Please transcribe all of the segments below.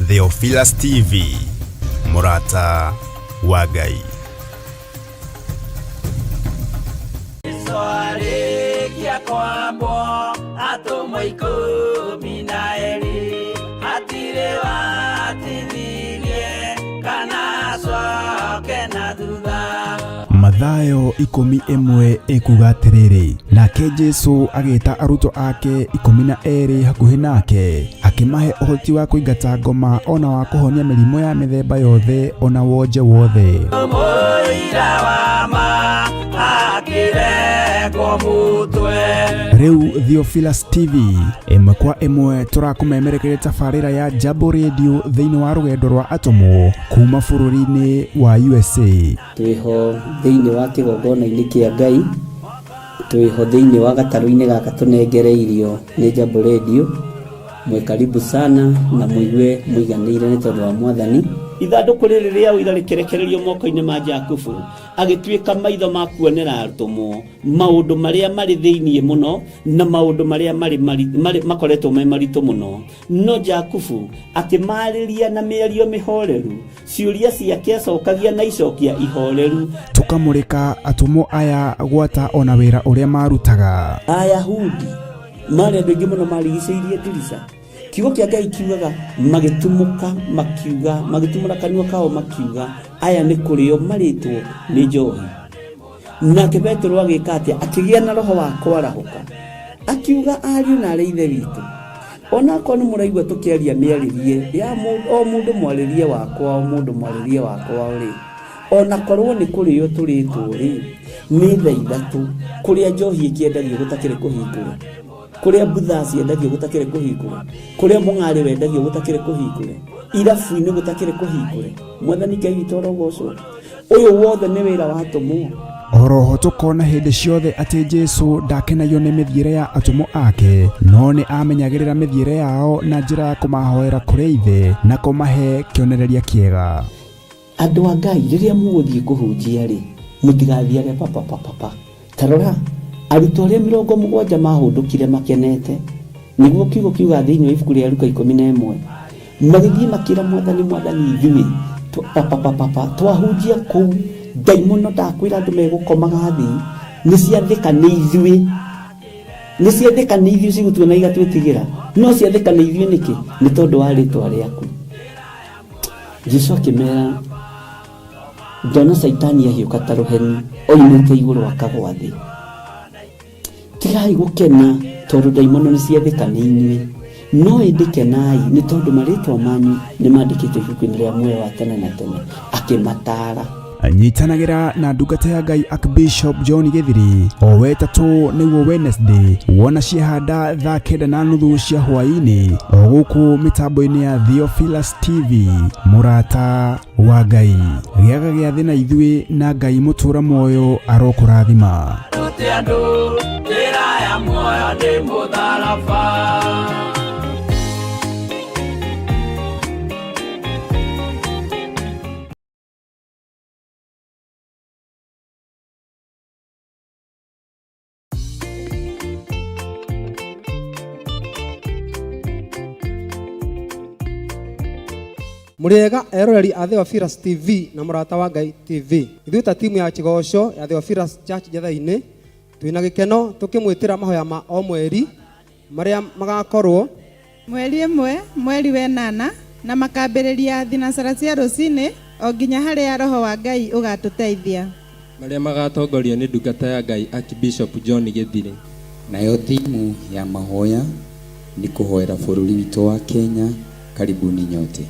Theophilus TV, mũrata wa Ngai. Arĩkia kwambwo atũmwo 12 hatirĩ watithirie kana acoke na thutha. Mathayo 11 ĩkuga atĩrĩrĩ, nake Jesu agĩta arutwo ake 12 hakuhĩ nake, akĩmahe ũhoti wa kũingata ngoma ona wa kũhonia mĩrimũ ya mĩthemba yothe ona wonje wothe. Mũira wa ma akĩrekwo mũtwe. Rĩu Theophilus TV ĩmwe kwa ĩmwe tũrakũmemerekeria tabarĩra ya Jambo Radio thĩinĩ wa rũgendo rwa atũmwo kuma bũrũri-inĩ wa USA. Twĩho thĩinĩ wa kĩgongona-inĩ kĩa Ngai, twĩho thĩinĩ wa gatarũ-inĩ gaka tũnengereirio nĩ Jambo Radio. Mwĩ karibu sana na mũigue mũiganĩire nĩ tondũ wa Mwathani. Ithandũkũ rĩrĩ rĩa ũira rĩkĩrekererio moko-inĩ ma Jakubu, agĩtuĩka maitho ma kuonera atũmwo maũndũ marĩa marĩ thĩinĩ mũno na maũndũ marĩa marĩ makoretwo me maritũ mũno. No Jakubu akĩmarĩria na mĩario mĩhoreru, ciũria ciake acokagia na icokia ihoreru. Tũkamũrĩka atũmwo aya gwata ona wĩra ũrĩa marutaga. Ayahudi marĩ andũ aingĩ mũno marigicĩirie ndirica. Kiugo kĩa Ngai kiugaga magĩtumũka makiuga, magĩtumũra kanua kao makiuga, aya nĩ kũrĩo marĩtwo nĩ njohi. Nake Petero agĩka atĩa? Akĩgĩa na roho wa kwarahũka, akiuga ariũ na arĩ ithe witũ, onakorwo nĩ mũraigua tũkĩaria mĩarĩrie ya o mũndũ mwarĩrie wakwa, o mũndũ mwarĩrie wakwa rĩ, onakorwo nĩ kũrĩo tũrĩtwo rĩ, nĩ thaa ithatũ kũrĩa njohi ĩkĩendagio gũtakĩrĩ kũhingũre, kũrĩa mbutha ciendagio gũtakĩrĩ kũhingũre, kũrĩa mũng'arĩ wendagio gũtakĩrĩ kũhingũre, irabu-inĩ gũtakĩrĩ kũhingũre. Mwathani Ngai witũ arogocwo. Ũyũ wothe nĩ wĩra wa atũmwo. Oroho tũkona hĩndĩ ciothe atĩ Jesu ndakenagio nĩ mĩthiĩre ya atũmwo ake, no nĩ amenyagĩrĩra mĩthiĩre yao na njĩra ya kũmahoera kũrĩ Ithe na kũmahe kĩonereria kĩega. Andũ a Ngai, rĩrĩa mũgũthiĩ kũhunjia rĩ, mũtigathiage papapapapa. Ta rora, arutwo arĩa 70 mahũndũkire makenete, nĩguo kiugo kiuga thĩinĩ wa ibuku rĩa Luka 11, magĩthiĩ makĩra Mwathani, Mwathani, ithuĩ papapapapa twahunjia kũu, ndaimono ndakwĩra andũ megũkomaga thĩ, nĩ ciathĩka nĩ ithuĩ, nĩ ciathĩka nĩ ithuĩ cigũtuona igatwĩtigĩra, no ciathĩka nĩ ithuĩ nĩkĩ? Nĩ tondũ wa rĩtwa rĩaku. Jesu akĩmera, ndona Caitani ahiũka ta rũheni oimĩte igũrũ akagwa thĩ. Tigai gũkena tondũ ndaimono nĩ ciathĩka nĩ inyuĩ, no ĩndĩ kenai nĩ tondũ marĩtwa manyu nĩ mandĩkĩtwo ibuku-inĩ rĩa muoyo wa tene na tene. Akĩmataara. Nyitanagĩra na ndungata ya Ngai Archbishop John Gĩthiri o wetatũ nĩguo Wednesday wona ciahanda thaa 9:30 cia hwaĩ-inĩ o gũkũ mĩtambo-inĩ ya Theophilus TV. Mũrata wa Ngai, gĩaga gĩathĩ na ithuĩ na Ngai mũtũra muoyo arokũrathima. Rute andũ njĩra ya muoyo nĩ mũtharaba. Mũrĩega eroreri a Theophilus TV na Mũrata wa Ngai TV. Ithuĩ ta timu ya Kĩgoco ya Theophilus Church Njetha-inĩ twĩna gĩkeno tũkĩmwĩtĩra mahoya ma o mweri marĩa magakorwo mweri 1 mweri wa 8 na makambĩrĩria thinacara cia rũcinĩ o nginya harĩa roho wa Ngai ũgatũteithia. Marĩa magatongorio nĩ ndungata ya Ngai Archbishop John Gĩthirĩ. Nayo thimu ya mahoya nĩ kũhoera bũrũri witũ wa Kenya. Karibuni nyote.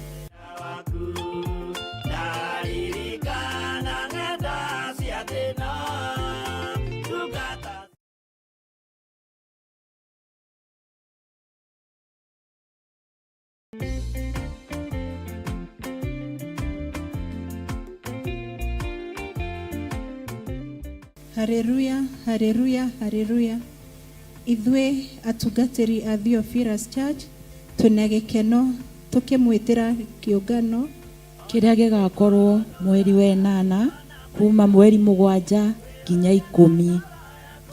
Haleluya, haleluya, haleluya. Ithuĩ atungatĩri a Theophilus Church twĩna gĩkeno tũkĩmwĩtĩra kĩũngano kĩrĩa gĩgakorwo mweri wa 8 kuma mweri 7 nginya 10.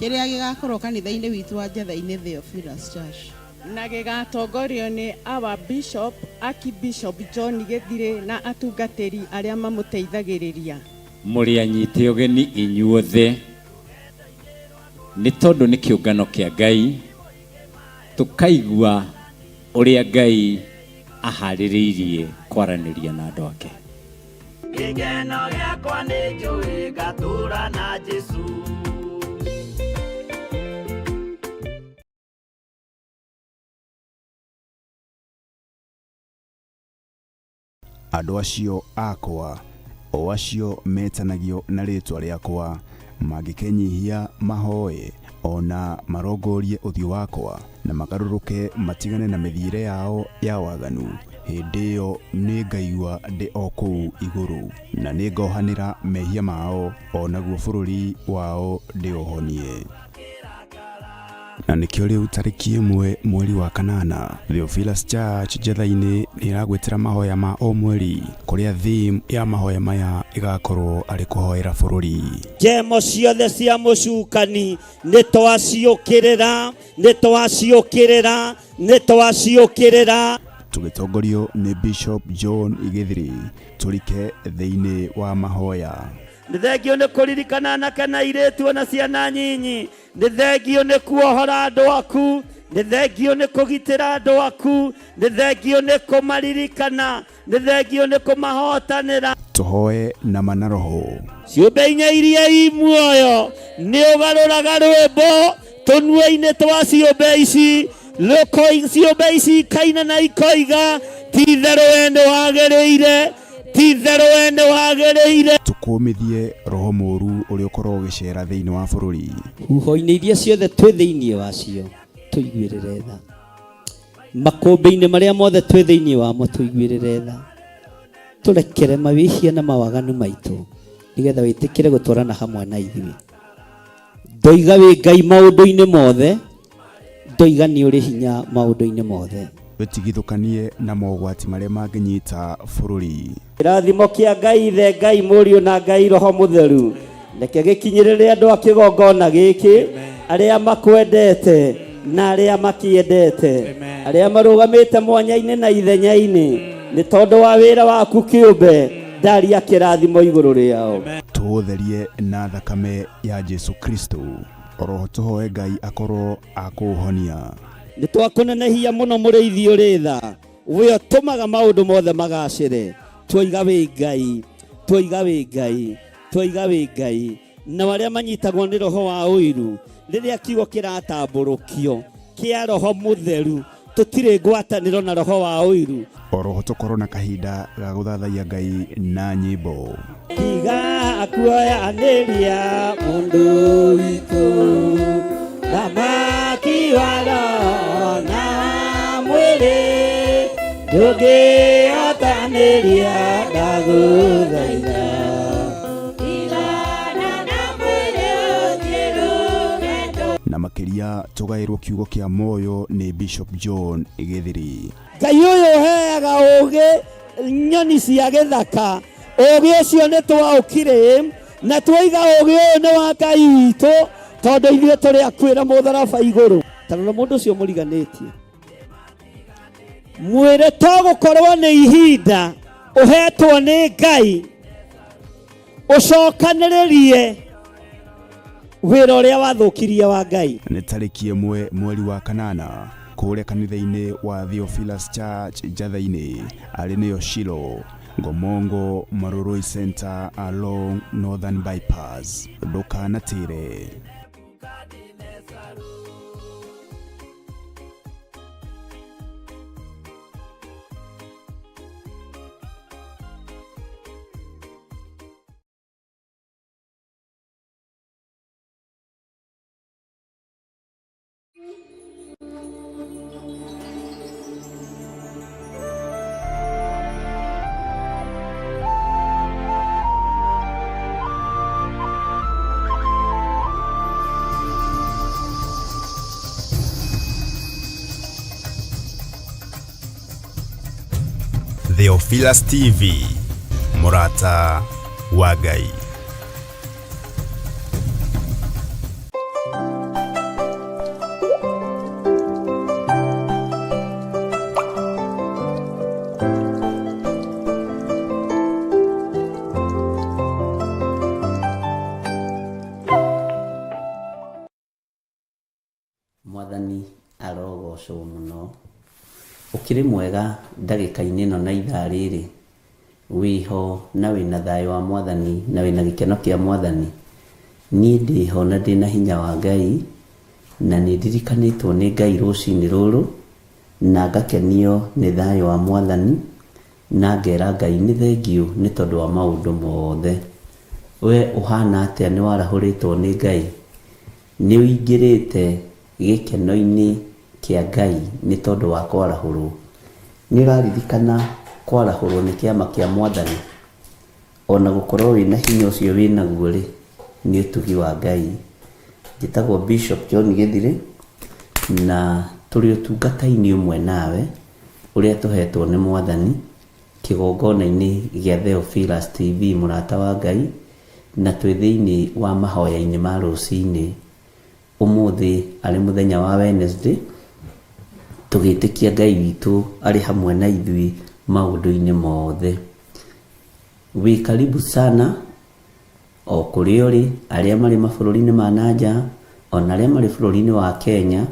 Kĩrĩa gĩgakorwo kanitha-inĩ witũ wa Njetha-inĩ Theophilus Church. Na gĩgatongorio nĩ our Bishop Archbishop John Gĩthirĩ na atungatĩri arĩa mamũteithagĩrĩria. Mũrĩ anyite ũgeni inyuothe nĩ tondũ nĩ kĩũngano kĩa Ngai, tũkaigua ũrĩa Ngai aharĩrĩirie kwaranĩria na andũ ake. Gĩkeno gĩakwa nĩ njũĩ ngatũra na Jesũ. Andũ acio akwa, o acio metanagio na rĩĩtwa rĩakwa, mangĩkenyihia mahoe, o na marongorie ũthiũ wakwa, na magarũrũke matigane na mĩthiĩre yao ya waganu, hĩndĩ ĩyo nĩngaigua ndĩ o kũu igũrũ, na nĩngohanĩra mehia mao, o naguo bũrũri wao ndĩũhonie. Na nĩkĩo rĩu tarĩki 1 mweri wa kanana Theophilus Church Njetha-inĩ nĩ ĩragwĩtĩra mahoya ma o mweri, kũrĩa theme ya mahoya maya ĩgakorwo arĩ kũhoera bũrũri. Njemo ciothe cia mũcukani nĩ twaciũkĩrĩra, nĩ twaciũkĩrĩra, nĩ twaciũkĩrĩra. Tũgĩtongorio nĩ Bishop John Gĩthiri, tũrike thĩinĩ wa mahoya. Nĩ thengio nĩ kũririkana anake na airĩtu ona ciana nyinyi. Nĩ thengio nĩ kuohora andũ aku. Nĩ thengio nĩ kũgitĩra andũ aku. Nĩ thengio nĩ kũmaririkana. Nĩ thengio nĩ kũmahotanĩra. Tũhoe na ma na roho. Ciũmbe inya iria i muoyo nĩ ũgarũraga rwĩmbo tũnua-inĩ twa ciũmbe ici. Ciũmbe ici ikaina na ikoiga, ti itherũ we nĩ wagĩrĩire, ti itherũ we nĩ wagĩrĩire. Tũkũmithie roho mũũru ũrĩa ũkoragwo ũgĩcera thĩinĩ wa bũrũri. Huho-inĩ iria ciothe twĩ thĩinĩ wacio tũiguĩrĩre tha. Makũmbĩ-inĩ marĩa mothe twĩ thĩinĩ wamo tũiguĩrĩre tha. Tũrekere mawĩhia na mawaganu maitũ nĩgetha wĩtĩkĩre gũtwarana hamwe na ithuĩ. Ndoiga wĩ Ngai maũndũ-inĩ mothe, ndoiga nĩ ũrĩ hinya maũndũ-inĩ mothe. Twĩtigithũkanie na mogwati marĩa mangĩnyita bũrũri. Kĩrathimo kĩa Ngai Ithe, Ngai Mũriũ na Ngai Roho Mũtheru reke gĩkinyĩrĩre andũ a kĩgongona gĩkĩ, arĩa makwendete na arĩa makĩendete, arĩa marũgamĩte mwanya-inĩ na ithenya-inĩ nĩ tondũ wa wĩra waku kĩũmbe, ndaria kĩrathimo igũrũ rĩao. Tũũtherie na thakame ya Jesu Kristo. Oroho tũhoe Ngai akorwo akũũhonia. Nĩ twakũnenehia mũno mũrĩithi ũrĩ tha, we ũtũmaga maũndũ mothe magacĩre. Twoiga wĩ Ngai, twoiga wĩ Ngai, twoiga wĩ Ngai. Nao arĩa manyitagwo nĩ roho wa ũiru, rĩrĩa kiugo kĩratambũrũkio kĩa roho mũtheru, tũtirĩ ngwatanĩro na roho wa ũiru. Oroho tũkorwo na kahinda ga gũthathaiya Ngai na nyĩmbo. Tiga kuoyanĩria mũndũ witũ, thamaki wa roho na mwĩrĩ, ndũngĩhotanĩria ndagũthaitha. Na makĩria tũgaĩrwo kiugo kĩa muoyo nĩ Bishop John Gĩthiri. Ngai ũyũ ũheaga ũũgĩ nyoni cia gĩthaka, ũũgĩ ũcio nĩ twaũkire na twaiga ũũgĩ ũyũ nĩ wa Ngai witũ, tondũ ithuĩ tũrĩ akuĩra mũtharaba igũrũ. Ta rora mũndũ ũcio mũriganĩtie, mwĩre to gũkorwo nĩ ihinda ũhetwo nĩ Ngai ũcokanĩrĩrie wĩra ũrĩa wathũkirie wa Ngai. Nĩ tarĩki 1 mweri wa kanana kũrĩa kanitha-inĩ wa Theophilus Church Njatha-inĩ, arĩ nĩyo Shilo, Ngomongo Marurui Center along Northern Bypass. Ndũkanatĩre. Theophilus TV, mũrata wa Ngai. Ũkĩrĩ mwega ndagĩka-inĩ ĩno na ithaa rĩrĩ? Wĩho na wĩna thayũ wa Mwathani na wĩna gĩkeno kĩa Mwathani? Niĩ ndĩho na ndĩna hinya wa Ngai, na nĩ ndirikanĩtwo nĩ Ngai rũcinĩ rũrũ, na ngakenio nĩ thayũ wa Mwathani, na ngera Ngai nĩ thengiũ nĩ tondũ wa maũndũ mothe. We ũhana atĩa nĩ warahũrĩtwo nĩ Ngai? Nĩ ũingĩrĩte gĩkeno-inĩ kĩa Ngai nĩ tondũ wa kwarahũrwo? Nĩ ũraririkana kwarahũrwo nĩ kĩama kĩa Mwathani? O na gũkorwo wĩna hinya ũcio wĩnaguo-rĩ, nĩ ũtugi wa Ngai. Njĩtagwo Bishop John Gĩthirĩ, na tũrĩ ũtungata-inĩ ũmwe nawe, ũrĩa tũhetwo nĩ Mwathani, kĩgongona-inĩ gĩa Theophilus TV mũrata wa Ngai, na twĩ thĩinĩ wa mahoya-inĩ ma rũcinĩ. Ũmũthĩ arĩ mũthenya wa Wednesday, tũgĩtĩkia Ngai witũ arĩ hamwe na ithuĩ maũndũ-inĩ mothe. Wĩ karibu sana o kũrĩa ũrĩ, arĩa marĩ mabũrũri-inĩ ma na nja, ona arĩa marĩ bũrũri-inĩ wa Kenya,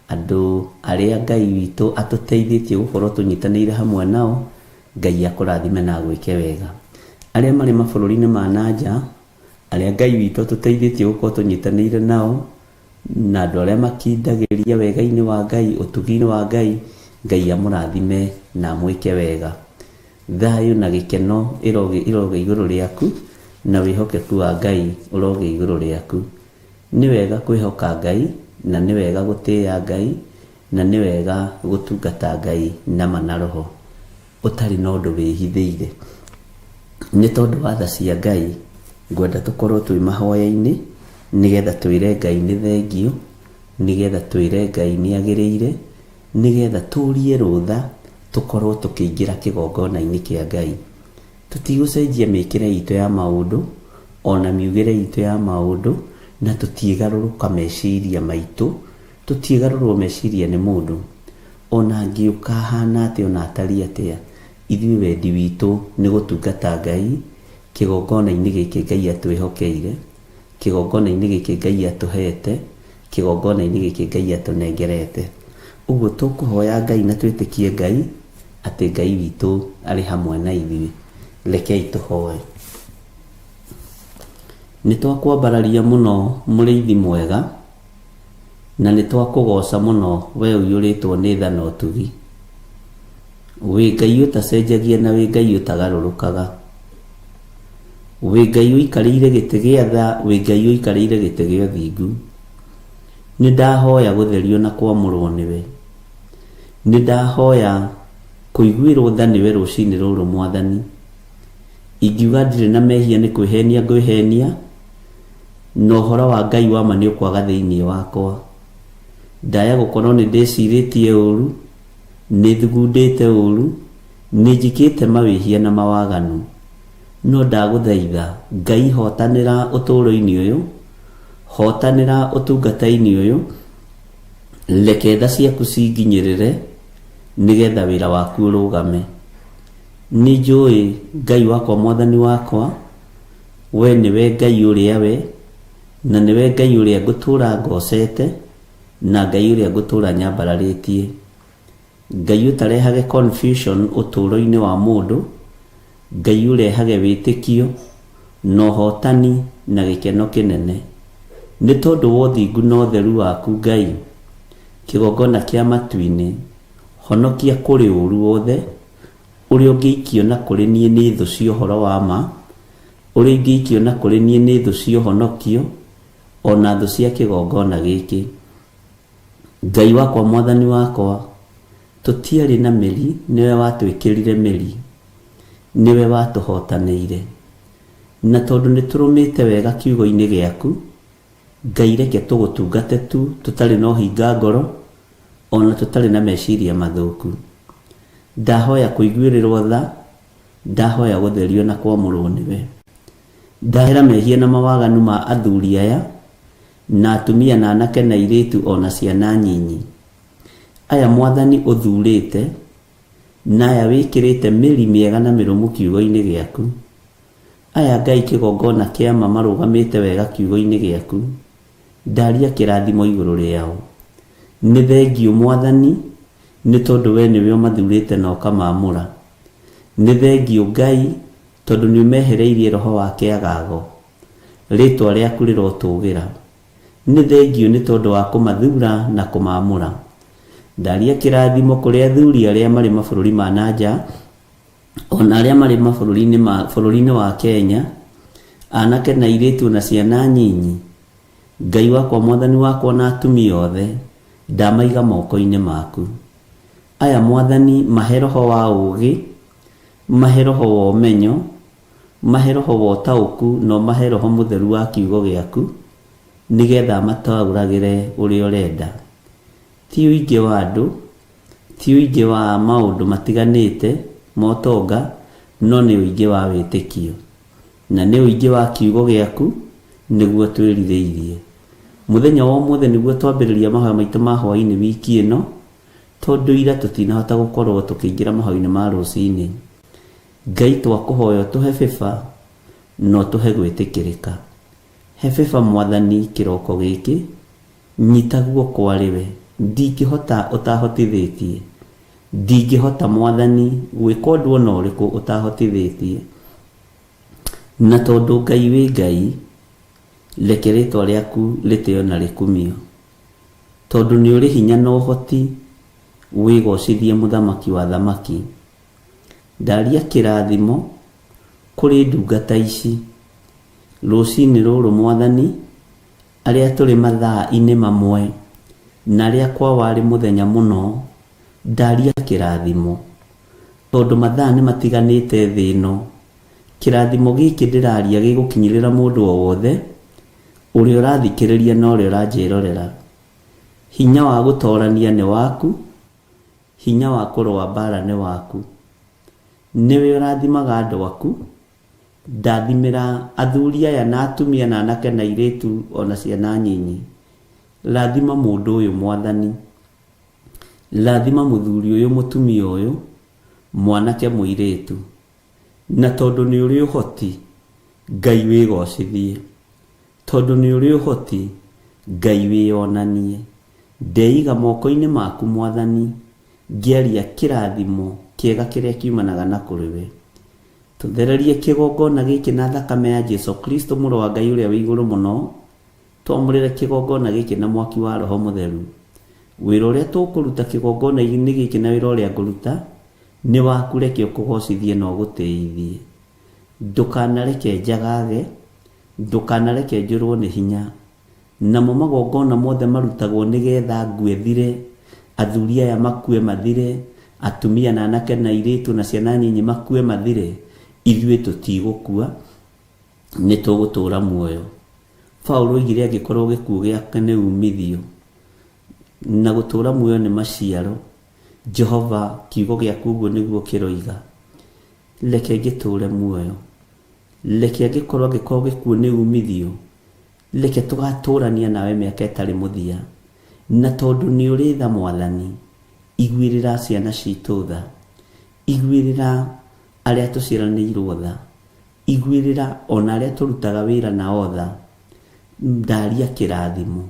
andũ arĩa Ngai witũ atũteithĩtie gũkorwo tũnyitanĩire hamwe nao, Ngai akũrathime na agwĩke wega. Arĩa marĩ mabũrũri-inĩ ma na nja, arĩa Ngai witũ atũteithĩtie gũkorwo tũnyitanĩire nao, na andũ arĩa makindagĩria wega-inĩ wa Ngai, ũtugi-inĩ wa Ngai, Ngai amũrathime na amwĩke wega. Thayũ na gĩkeno irogĩa igũrũ rĩaku, na wĩhokeku wa Ngai ũrogĩa igũrũ rĩaku. Nĩ wega kwĩhoka Ngai, na nĩ wega gũtĩĩa Ngai, na nĩ wega gũtungata Ngai na ma na roho, ũtarĩ na ũndũ wĩhithĩire. Nĩ tondũ wa tha cia Ngai, ngwenda tũkorwo twĩ mahoya-inĩ, nĩgetha twĩre Ngai nĩ thengiũ, nĩgetha twĩre Ngai nĩ agĩrĩire, nĩgetha tũrie rũtha tũkorwo tũkĩingĩra kĩgongona-inĩ kĩa Ngai. Tũtigũcenjia mĩkĩre itũ ya maũndũ, ona miugĩre itũ ya maũndũ, na tũtiĩgarũrũka meciria maitũ, tũtiĩgarũrwo meciria nĩ mũndũ. Ona angĩũka ahana atĩa ona atariĩ atĩa, ithuĩ wendi witũ nĩ gũtungata Ngai kĩgongona-inĩ gĩkĩ Ngai atwĩhokeire, kĩgongona-inĩ gĩkĩ Ngai atũhete, kĩgongona-inĩ gĩkĩ Ngai atũnengerete. Ũguo tũkũhoya Ngai na twĩtĩkie Ngai atĩ Ngai witũ arĩ hamwe na ithuĩ. Rekei tũhoe. Nĩ twakwambararia mũno mũrĩithi mwega, na nĩ twakũgoca mũno we ũiyũrĩtwo nĩ tha na ũtugi. Wĩ Ngai ũtacenjagia na wĩ Ngai ũtagarũrũkaga. Wĩ Ngai ũikarĩire gĩtĩ gĩa tha, wĩ Ngai ũikarĩire gĩtĩ gĩa ũthingu. Nĩ ndahoya gũtherio na kwamũrwo nĩwe. Nĩ ndahoya kũiguĩrwo tha nĩwe rũcinĩ rũrũ Mwathani. Ingiuga ndirĩ na mehia nĩ kwĩhenia ngwĩhenia, na ũhoro wa Ngai wa ma nĩ ũkwaga thĩinĩ wakwa. Ndaya gũkorwo nĩ ndĩcirĩtie ũru, nĩ thugundĩte ũru, nĩ njĩkĩte mawĩhia na mawaganu. No ndagũthaitha Ngai hotanĩra ũtũũro-inĩ ũyũ, hotanĩra ũtungata-inĩ ũyũ, reke tha ciaku cinginyĩrĩre nĩgetha wĩra waku ũrũgame. Nĩ njũĩ Ngai wakwa Mwathani wakwa, we nĩwe Ngai ũrĩa we, na nĩwe Ngai ũrĩa ngũtũũra ngocete, na Ngai ũrĩa ngũtũũra nyambararĩtie. Ngai ũtarehage confusion ũtũũro-inĩ wa mũndũ, Ngai ũrehage wĩtĩkio, na ũhotani na gĩkeno kĩnene. Nĩ tondũ wa ũthingu na ũtheru waku Ngai, kĩgongona kĩa matu-inĩ, honokia kũrĩ ũũru wothe, ũrĩa ũngĩikio na kũrĩ niĩ nĩ thũ cia ũhoro wa ma, ũrĩa ingĩikio na kũrĩ niĩ nĩ thũ cia ũhonokio, o na thũ cia kĩgongona gĩkĩ. Ngai wakwa Mwathani wakwa, tũtiarĩ na mĩri nĩwe watwĩkĩrire mĩri, nĩwe watũhotanĩire. Na tondũ nĩ tũrũmĩte wega kiugo-inĩ gĩaku, Ngai reke tũgũtungate tu tũtarĩ na ũhinga ngoro, ona tũtarĩ na meciria mathũku. Ndahoya kũiguĩrĩrwo tha, ndahoya gũtherio na kwamũrwo nĩwe. Ndahera mehia na mawaganu ma athuri aya, na atumia na anake na airĩtu o na ciana nyinyi. Aya Mwathani ũthurĩte, na aya wĩkĩrĩte mĩri mĩega na mĩrũmu kiugo-inĩ gĩaku. Aya Ngai kĩgongona kĩa ma marũgamĩte wega kiugo-inĩ gĩaku. Ndaria kĩrathimo igũrũ rĩao. Nĩ thengiũ Mwathani, Nĩ tondũ wee nĩwe ũmathurĩte na ũkamaamũra. Nĩ thengiũ Ngai tondũ nĩ ũmehereirie roho wa kĩagago. Rĩtwa rĩaku rĩrotũgĩra. Nĩ thengiũ nĩ tondũ wa kũmathura na kũmaamũra. Ndaria kĩrathimo kũrĩ athuri arĩa marĩ mabũrũri ma na nja, o na arĩa marĩ mabũrũri-inĩ ma bũrũri-inĩ wa Kenya, anake na airĩtu na ciana nyinyi. Ngai wakwa Mwathani wakwa na atumia othe, ndamaiga moko-inĩ maku. Aya Mwathani mahe roho wa ũũgĩ, mahe roho wa ũmenyo, mahe roho wa ũtaũku na ũmahe roho mũtheru wa kiugo gĩaku, nĩgetha mataũragĩre ũrĩa ũrenda. Ti ũingĩ wa andũ, ti ũingĩ wa maũndũ matiganĩte ma ũtonga, no nĩ ũingĩ wa wĩtĩkio. Na nĩ ũingĩ wa kiugo gĩaku nĩguo twĩrirĩirie. Mũthenya wa ũmũthĩ nĩguo twambĩrĩria mahoya maitũ ma hwaĩ-inĩ wiki ĩno, tondũ ira tũtinahota gũkorwo tũkĩingĩra mahoya-inĩ ma rũcinĩ. Ngai twakũhoya ũtũhe favour na ũtũhe gwĩtĩkĩrĩka. He favour Mwathani kĩroko gĩkĩ, nyita guoko arĩ we. Ndingĩhota ũtahotithĩtie. Ndingĩhota Mwathani gwĩka ũndũ ona ũrĩkũ ũtahotithĩtie. Na tondũ Ngai wĩ Ngai, reke rĩtwa rĩaku rĩtĩo na rĩkumio. Tondũ nĩ ũrĩ hinya na ũhoti, wĩgocithie mũthamaki wa athamaki. Ndaria kĩrathimo kũrĩ ndungata ici, rũcinĩ rũrũ Mwathani, arĩa tũrĩ mathaa-inĩ mamwe, na arĩa kwao arĩ mũthenya mũno, ndaria kĩrathimo. Tondũ mathaa nĩ matiganĩte thĩ ĩno, kĩrathimo gĩkĩ ndĩraria gĩgũkinyĩrĩra mũndũ o wothe, ũrĩa ũrathikĩrĩria na ũrĩa ũranjĩrorera. Hinya wa gũtorania nĩ waku, Hinya wa kũrũa mbaara nĩ waku. Nĩwe ũrathimaga andũ aku. Ndathimĩra athuri aya na atumia na anake na airĩtu o na ciana nyinyi. Rathima mũndũ ũyũ Mwathani. Rathima mũthuri ũyũ mũtumia ũyũ, mwanake mũirĩtu. Na tondũ nĩ ũrĩ ũhoti, Ngai wĩgocithie. Tondũ nĩ ũrĩ ũhoti, Ngai wĩyonanie. Ndeiga moko-inĩ maku Mwathani, ngĩaria kĩrathimo kĩega kĩrĩa kiumanaga na kũrĩ we. Tũthererie kĩgongona gĩkĩ na thakame ya Jesu Kristo Mũrũ wa Ngai ũrĩa wĩ igũrũ mũno, twamũrĩre kĩgongona gĩkĩ na mwaki wa Roho Mũtheru. Wĩra ũrĩa tũkũruta kĩgongona-inĩ gĩkĩ na wĩra ũrĩa ngũruta, nĩ waku reke ũkũgocithie na ũgũtĩithie. Ndũkanareke njagage, ndũkanareke njũrwo nĩ hinya. Namo magongona mothe marutagwo nĩ getha ngue thire, athuri aya makue mathire, atumia na anake na airĩtu na ciana nyinyi makue mathire, ithuĩ tũtigũkua, nĩ tũgũtũũra muoyo. Paulo oigire angĩkorwo gĩkuũ gĩake nĩ umithio, na gũtũũra muoyo nĩ maciaro, Jehova kiugo gĩaku ũguo nĩguo kĩroiga, reke ngĩtũũre muoyo. Reke angĩkorwo angĩkorwo gĩkuũ nĩ umithio, Reke tũgatũũrania nawe mĩaka ĩtarĩ mũthia. Na tondũ nĩ ũrĩ tha Mwathani, iguĩrĩra ciana citũ tha. Iguĩrĩra arĩa tũciaranĩirwo tha. Iguĩrĩra o na arĩa tũrutaga wĩra nao tha. Ndaria kĩrathimo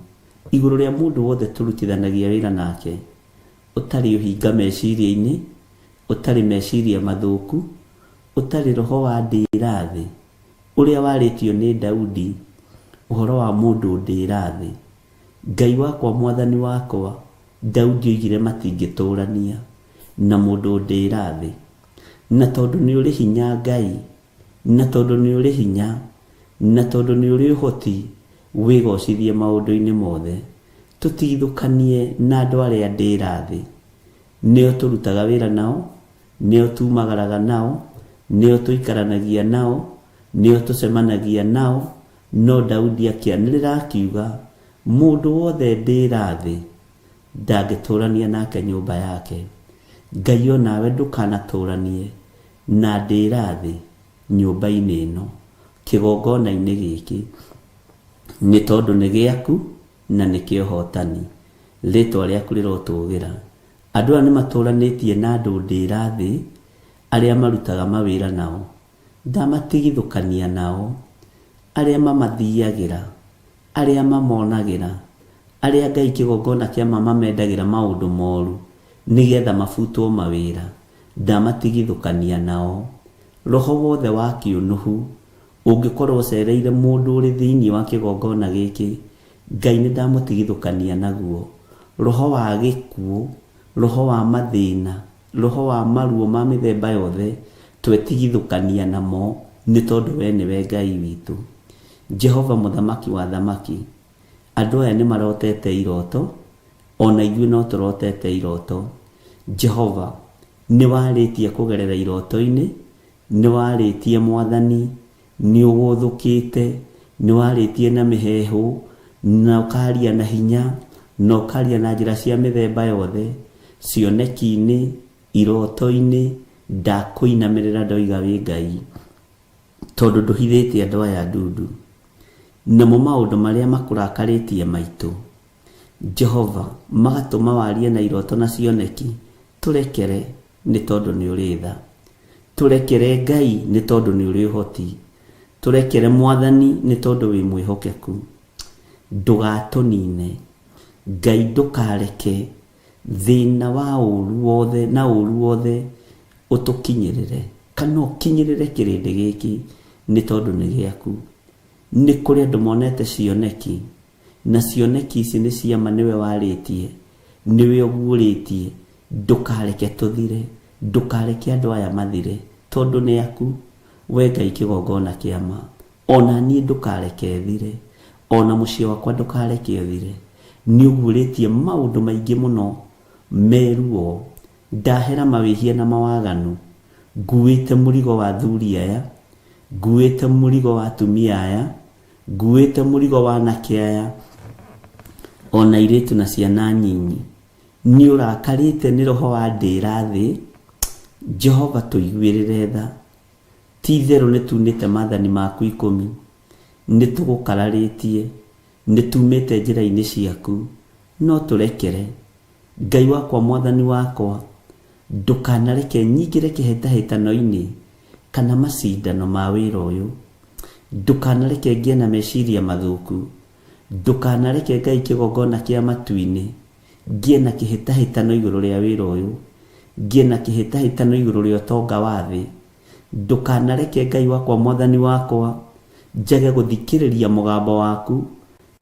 igũrũ rĩa mũndũ wothe tũrutithanagia wĩra nake, ũtarĩ ũhinga meciria-inĩ, ũtarĩ meciria mathũku, ũtarĩ roho wa ndĩra thĩ. Ũrĩa warĩtio nĩ Daudi ũhoro wa mũndũ ndĩra thĩ. Ngai wakwa Mwathani wakwa, Daudi oigire matingĩtũrania na mũndũ ndĩra thĩ. Na tondũ nĩ ũrĩ hinya Ngai, na tondũ nĩ ũrĩ hinya, na tondũ nĩ ũrĩ ũhoti, wĩgocithie maũndũ-inĩ mothe. Tũtigithũkanie na andũ arĩa ndĩra thĩ. Nĩo tũrutaga wĩra nao, Nĩo tumagaraga nao, nĩo tũikaranagia nao, nĩo tũcemanagia nao, no Daudi akĩanĩrĩra akiuga, Mũndũ wothe ndĩĩra thĩ, ndangĩtũũrania nake nyũmba yake. Ngai o nawe ndũkanatũũranie na ndĩĩra thĩ nyũmba-inĩ ĩno, kĩgongona-inĩ gĩkĩ, nĩ tondũ nĩ gĩaku na nĩ kĩa ũhootani. Rĩĩtwa rĩaku rĩrotũũgĩra. Andũ aya nĩmatũũranĩtie na andũ ndĩĩra thĩ arĩa marutaga mawĩra nao, ndamatigithũkania nao, arĩa mamathiagĩra, arĩa mamonagĩra, arĩa Ngai kĩgongona kĩa ma mamendagĩra maũndũ moru, nĩgetha mabutwo mawĩra, ndamatigithũkania nao. Roho wothe wa kĩũnũhu ũngĩkorwo ũcereire mũndũ ũrĩ thĩinĩ wa kĩgongona gĩkĩ, Ngai nĩ ndamũtigithũkania naguo. Roho wa gĩkuũ, roho wa mathĩna, roho wa maruo ma mĩthemba yothe, twetigithũkania namo nĩ tondũ we nĩwe Ngai witũ. Jehova Mũthamaki wa athamaki, andũ aya nĩ marotete iroto, o na ithuĩ no tũrotete iroto. Jehova, nĩ warĩtie kũgerera iroto-inĩ, nĩ warĩtie Mwathani, nĩ ũgũthũkĩte, nĩ warĩtie na mĩheehũ, na ũkaria na hinya, na ũkaria na njĩra cia mĩthemba yothe, cioneki-inĩ, iroto-inĩ, ndakũinamĩrĩra ndoiga wĩ Ngai, tondũ ndũhithĩte andũ aya ndundu. Namo maũndũ marĩa makũrakarĩtie maitũ, Jehova, magatũma warie na iroto na cioneki, tũrekere nĩ tondũ nĩ ũrĩ tha. Tũrekere Ngai nĩ tondũ nĩ ũrĩ ũhoti. Tũrekere Mwathani nĩ tondũ wĩ mwĩhokeku. Ndũgatũnine. Ngai ndũkareke thĩna wa ũru wothe na ũru wothe ũtũkinyĩrĩre kana ũkinyĩrĩre kĩrĩndĩ gĩkĩ nĩ tondũ nĩ gĩaku. Nĩ kũrĩ andũ monete cioneki na cioneki ici nĩ ciama nĩwe warĩtie, nĩwe ũguũrĩtie, ndũkareke tũthire, ndũkareke andũ aya mathire, tondũ nĩ aku, we Ngai kĩgongona kĩa ma. Ona niĩ ndũkareke thire, ona mũciĩ wakwa ndũkareke ũthire. Nĩ ũguũrĩtie maũndũ maingĩ mũno me ruo, ndahera mawĩhia na mawaganu, nguĩte mũrigo wa athuri aya, nguĩte mũrigo wa atumia aya, nguĩte mũrigo wa anake aya, ona airĩtu na ciana nyinyi. Nĩ ũrakarĩte nĩ roho wa ndĩra thĩ, Jehova tũiguĩrĩre tha. Ti itherũ nĩ tunĩte maathani maku ikũmi, nĩ tũgũkararĩtie, nĩ tumĩte njĩra-inĩ ciaku, no tũrekere. Ngai wakwa Mwathani wakwa, ndũkanareke nyingĩre kĩhĩtahĩtano-inĩ kana macindano ma wĩra ũyũ. Ndũkanareke ngĩe na meciria mathũku. Ndũkanareke Ngai kĩgongona kĩa matu-inĩ ngĩe na kĩhĩtahĩtano igũrũ rĩa wĩra ũyũ, ngĩe na kĩhĩtahĩtano igũrũ rĩa ũtonga wa thĩ. Ndũkanareke Ngai wakwa Mwathani wakwa njage gũthikĩrĩria mũgambo waku,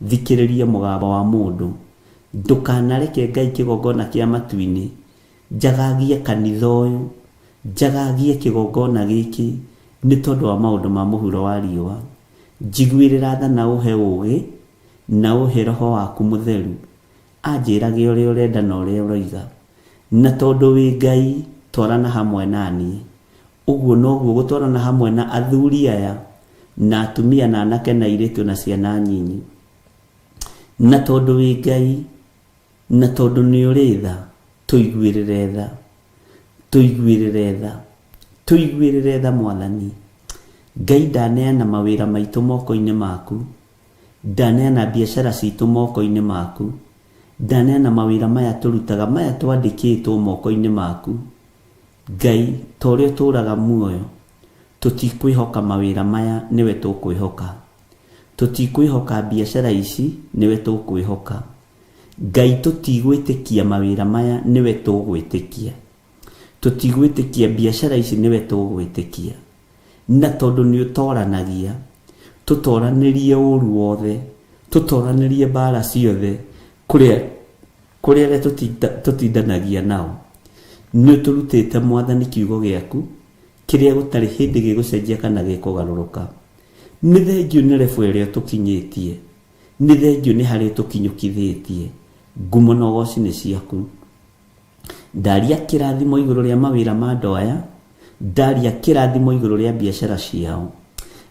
thikĩrĩrie mũgambo wa mũndũ. Ndũkanareke Ngai kĩgongona kĩa matu-inĩ njagagie kanitha ũyũ, njagagie kĩgongona gĩkĩ nĩ tondũ wa maũndũ ma mũhuro wa riũa. Njiguĩrĩra tha na ũhe ũũgĩ na ũhe roho waku mũtheru anjĩrage ũrĩa ũrenda na ũrĩa ũroiga. Na tondũ wĩ Ngai, twarana hamwe na niĩ. Ũguo noguo gũtwarana hamwe na athuri aya, na atumia na anake na airĩtu na ciana nyinyi. Na tondũ wĩ Ngai, na tondũ nĩ ũrĩ tha, tũiguĩrĩre tha. Tũiguĩrĩre tha. Tũiguĩrĩre tha Mwathani. Ngai ndaneana mawĩra maitũ moko-inĩ maku. Ndaneana biacara citũ moko-inĩ maku. Ndaneana mawĩra maya tũrutaga, maya twandĩkĩtwo moko-inĩ maku. Ngai, ta ũrĩa ũtũũraga muoyo, tũtikwĩhoka mawĩra maya, nĩwe tũkwĩhoka. Tũtikwĩhoka biacara ici, nĩwe tũkwĩhoka. Ngai tũtigwĩtĩkia mawĩra maya, nĩwe tũgwĩtĩkia. Tũtigwĩtĩkia biacara ici, nĩwe tũgwĩtĩkia. Na tondũ nĩ ũtoranagia, tũtoranĩrie ũru wothe, tũtoranĩrie mbara ciothe kũrĩa kũrĩ arĩa tũtindanagia nao. Nĩ ũtũrutĩte Mwathani kiugo gĩaku kĩrĩa gũtarĩ hĩndĩ gĩgũcenjia kana gĩkũgarũrũka. Nĩ thengiũ nĩ level ĩrĩa ũtũkinyĩtie. Nĩ thengiũ nĩ harĩa ũtũkinyũkithĩtie. Ngumo na ũgoci nĩ ciaku. Ndaria kĩrathimo igũrũ rĩa mawĩra ma andũ aya, ndaria kĩrathimo igũrũ rĩa biacara ciao,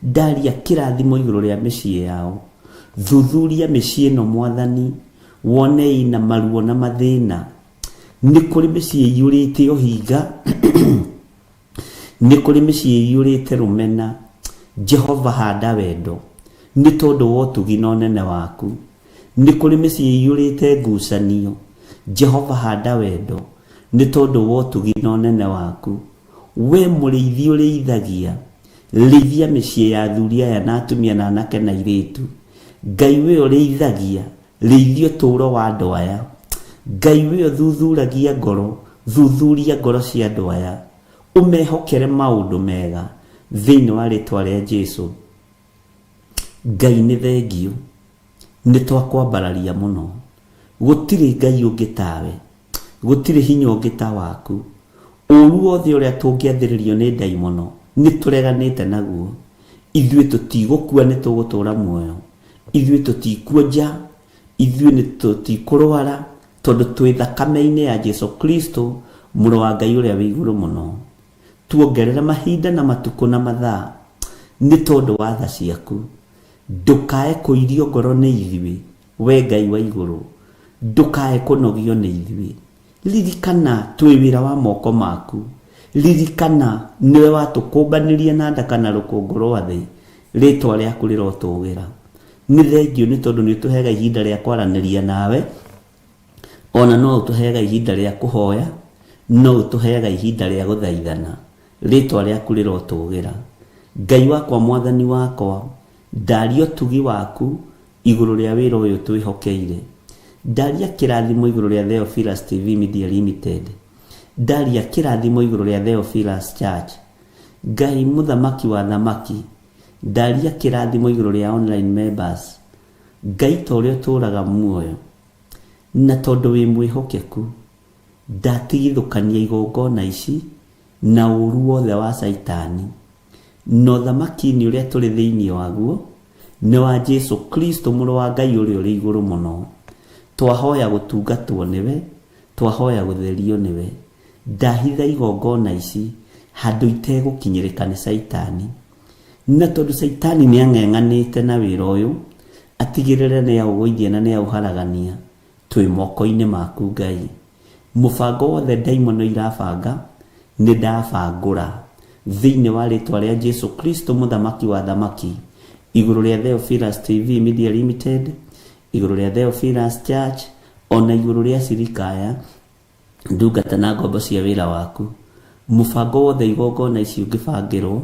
ndaria kĩrathimo igũrũ rĩa mĩciĩ yao. Thuthuria mĩciĩ ĩno Mwathani, wone ĩna maruo na mathĩna. Nĩ kũrĩ mĩciĩ ĩiyũrĩte ũhinga, Nĩ kũrĩ mĩciĩ ĩiyũrĩte rũmena. Jehova handa wendo, nĩ tondũ wa ũtugi na ũnene waku. Nĩ kũrĩ mĩciĩ ĩiyũrĩte ngucanio. Jehova handa wendo, nĩ tondũ wa ũtugi na ũnene waku. Wee mũrĩithi ũrĩithagia, rĩithia mĩciĩ ya athuri aya na atumia na anake na airĩtu. Ngai wee ũrĩithagia, rĩithia ũtũũro wa andũ aya. Ngai wee ũthuthuragia ngoro, Thuthuria ngoro cia andũ aya, ũmehokere maũndũ mega thĩinĩ wa rĩtwa rĩa Jesu. Ngai nĩ thengiũ, nĩ twakwambararia mũno. Gũtirĩ Ngai ũngĩ tawe, gũtirĩ hinya ũngĩ ta waku. Ũũru wothe ũrĩa tũngĩathĩrĩrio nĩ ndaimono nĩ tũreganĩte naguo. Ithuĩ tũtigũkua nĩ tũgũtũũra muoyo. Ithuĩ tũtikuonja, ithuĩ nĩ tũtikũrwara, tondũ twĩ thakame-inĩ ya Jesu Kristo, Mũrũ wa Ngai ũrĩa wĩ igũrũ mũno. Tuongerere mahinda na matukũ na mathaa, nĩ tondũ wa tha ciaku. Ndũkae kũirio ngoro nĩ ithuĩ, wee Ngai wa igũrũ, ndũkae kũnogio nĩ ithuĩ. Ririkana twĩ wĩra wa moko maku, ririkana nĩwe watũkũmbanĩrie na ndaka na rũkũngũ rwa thĩ, rĩtwa rĩaku rĩrotũgĩra. Nĩ thengiũ nĩ tondũ nĩ ũtũheaga ihinda rĩa kwaranĩria nawe, ona no ũtũheaga ihinda rĩa kũhoya, no ũtũheaga ihinda rĩa gũthaithana, rĩtwa rĩaku rĩrotũgĩra. Ngai wakwa Mwathani wakwa, ndaria ũtugi waku igũrũ rĩa wĩra ũyũ twĩhokeire. Ndaria kĩrathimo igũrũ rĩa Theophilus TV Media Limited. Ndaria kĩrathimo igũrũ rĩa Theophilus Church. Ngai mũthamaki wa thamaki, ndaria kĩrathimo igũrũ rĩa online members. Ngai ta ũrĩa ũtũũraga muoyo, na tondũ wĩ mwĩhokeku, ndatigithũkania igongona ici na ũũru wothe wa Caitani. Na ũthamaki-inĩ ũrĩa tũrĩ thĩinĩ waguo, nĩ wa Jesu Kristo Mũrũ wa Ngai ũrĩa ũrĩ igũrũ mũno. Twahoya gũtungatwo nĩwe, twahoya gũtherio nĩwe. Ndahitha igongona ici handũ itegũkinyĩrĩka nĩ Caitani. Na tondũ Caitani nĩ ang'eng'anĩte na wĩra ũyũ, atigĩrĩre nĩ aũgũithia na nĩ aũharagania, twĩ moko-inĩ maku Ngai. Mũbango wothe ndaimono irabanga, nĩ ndabangũra. Thĩinĩ wa rĩtwa rĩa Jesu Kristo Mũthamaki wa athamaki, igũrũ rĩa Theophilus TV Media Limited, igũrũ rĩa Theophilus Church, ona igũrũ rĩa acirika aya, ndungata na ngombo cia wĩra waku. Mũbango wothe igongona ici ũngĩbangĩrwo,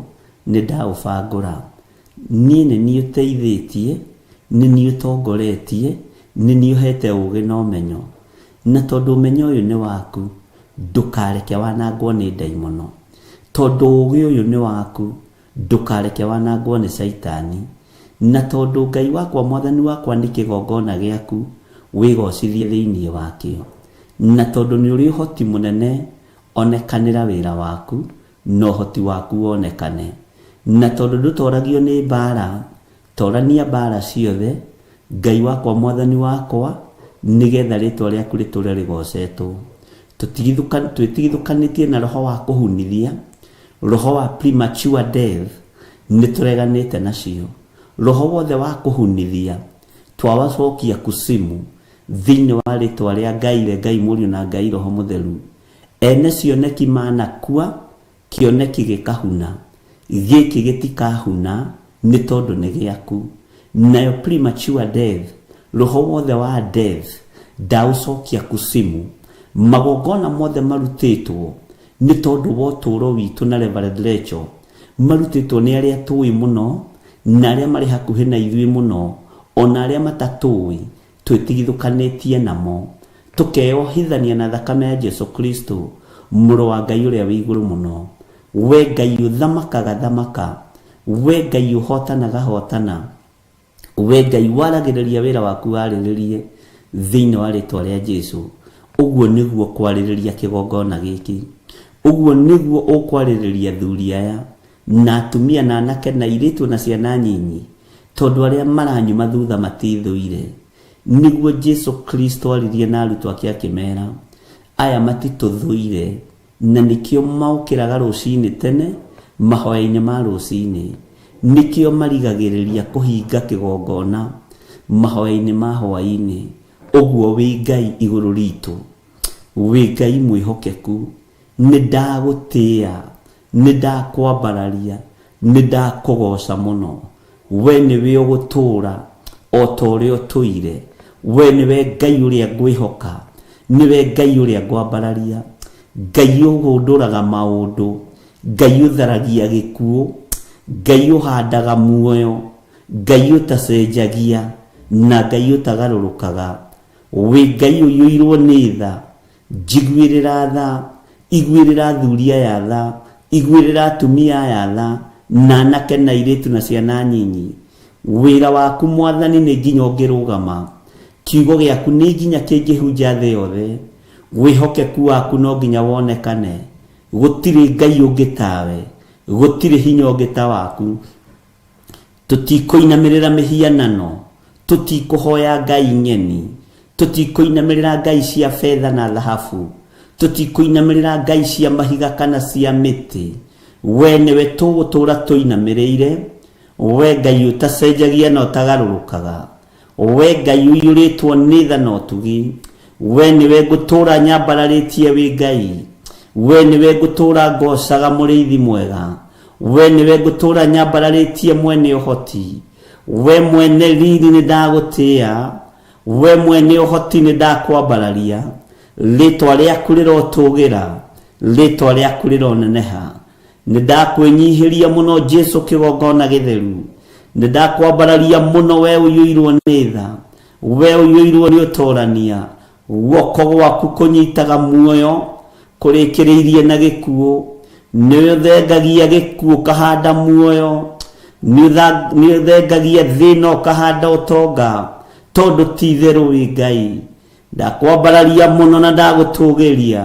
nĩ ndaũbangũra. Niĩ nĩ niĩ ũteithĩtie, nĩ niĩ ũtongoretie, nĩ niĩ ũhete ũũgĩ na ũmenyo. Na tondũ ũmenyo ũyũ nĩ waku, ndũkareke wanangwo nĩ ndaimono. Tondũ ũũgĩ ũyũ nĩ waku, ndũkareke wanangwo nĩ Caitani. Na tondũ Ngai wakwa Mwathani wakwa nĩ kĩgongona gĩaku, wĩgocithie thĩinĩ wakĩo. Na tondũ nĩ ũrĩ ũhoti mũnene, onekanĩra wĩra waku, na ũhoti waku wonekane. Na tondũ ndũtoragio nĩ mbaara, torania mbaara ciothe, Ngai wakwa Mwathani wakwa, nĩgetha rĩtwa rĩaku rĩtũre rĩgocetwo. Twĩtigithũkanĩtie na roho wa kũhunithia, roho wa premature death, nĩtũreganĩte nacio. Roho wothe wa kũhunithia, twawacokia kusimu, thĩinĩ wa rĩtwa rĩa Ngai Ithe, Ngai Mũriũ na Ngai Roho Mũtheru. Ene cioneki manakua, kĩoneki gĩkahuna. Gĩkĩ gĩtikahuna nĩ tondũ nĩ gĩaku. Nayo premature death, roho wothe wa death, ndaũcokia kusimu. Magongona mothe marutĩtwo nĩ tondũ wa ũtũũro witũ na Reverend Rachel, marutĩtwo nĩ arĩa tũĩ mũno, na arĩa marĩ hakuhĩ na ithuĩ mũno, ona arĩa matatũĩ, twĩtigithũkanĩtie namo, tũkeyohithania na thakame ya Jesu Kristo, Mũrũ wa Ngai ũrĩa wĩ igũrũ mũno. We Ngai ũthamakaga thamaka, we Ngai ũhotanaga hotana, we Ngai waragĩrĩria wĩra waku warĩrĩrie thĩinĩ wa rĩtwa rĩa Jesu. Ũguo nĩguo kwarĩrĩria kĩgongona gĩkĩ. Ũguo nĩguo ũkwarĩrĩria athuri aya na atumia na anake na airĩtu na ciana nyinyi, tondũ arĩa maranyuma thutha matithũire. Nĩguo Jesu Kristo aririe na arutwo ake akĩmera, aya matitũthũire, na nĩkĩo maũkĩraga rũcinĩ tene mahoya-inĩ ma rũcinĩ, nĩkĩo marigagĩrĩria kũhinga kĩgongona mahoya-inĩ ma hwaĩ-inĩ. Ũguo wĩ Ngai igũrũ ritũ, wĩ Ngai mwĩhokeku, nĩ ndagũtĩĩa, nĩ ndakwambararia, nĩ ndakũgooca mũno. We nĩwe ũgũtũũra o ta ũrĩa ũtũire. We nĩwe Ngai ũrĩa ngwĩhoka, nĩwe Ngai ũrĩa ngwambararia, Ngai ũhũndũraga maũndũ, Ngai ũtharagia gĩkuũ, Ngai ũhandaga muoyo, Ngai ũtacenjagia, na Ngai ũtagarũrũkaga. Wĩ Ngai ũiyũirwo nĩ tha. Njiguĩrĩra tha, iguĩrĩra athuri aya tha, iguĩrĩra atumia aya tha, na anake na airĩtu na ciana nyinyi. Wĩra waku Mwathani nĩ nginya ũngĩrũgama, kiugo gĩaku nĩ nginya kĩngĩhunja thĩ yothe, wĩhokeku waku no nginya wonekane. Gũtirĩ Ngai ũngĩ tawe, gũtirĩ hinya ũngĩ ta waku. Tũtikũinamĩrĩra mĩhianano, tũtikũhoya ngai ng'eni, tũtikũinamĩrĩra ngai cia betha na thahabu, tũtikũinamĩrĩra ngai cia mahiga kana cia mĩtĩ. We nĩwe tũgũtũũra tũinamĩrĩire, we Ngai ũtacenjagia na ũtagarũrũkaga. We Ngai ũiyũrĩtwo nĩ tha na ũtugi, we nĩwe ngũtũũra nyambararĩtie wĩ Ngai. We nĩwe ngũtũũra ngoocaga mũrĩithi mwega. We nĩwe ngũtũũra nyambararĩtie mwene ũhoti. We mwene riri nĩ ndagũtĩĩa, we mwene ũhoti nĩ ndakwambararia. Rĩtwa rĩaku rĩrotũgĩra, rĩtwa rĩaku rĩroneneha. Nĩ ndakwĩnyihĩria mũno Jesu kĩgongona gĩtheru. Nĩ ndakwambararia mũno we ũiyũirwo nĩ tha, we ũiyũirwo nĩ ũtorania. Guoko gwaku kũnyitaga muoyo kũrĩkĩrĩirie na gĩkuũ. Nĩ ũthengagia gĩkuũ ũkahanda muoyo, nĩ ũthengagia thĩna ũkahanda ũtonga, tondũ ti itherũ wĩ Ngai. Ndakwambararia mũno na ndagũtũgĩria,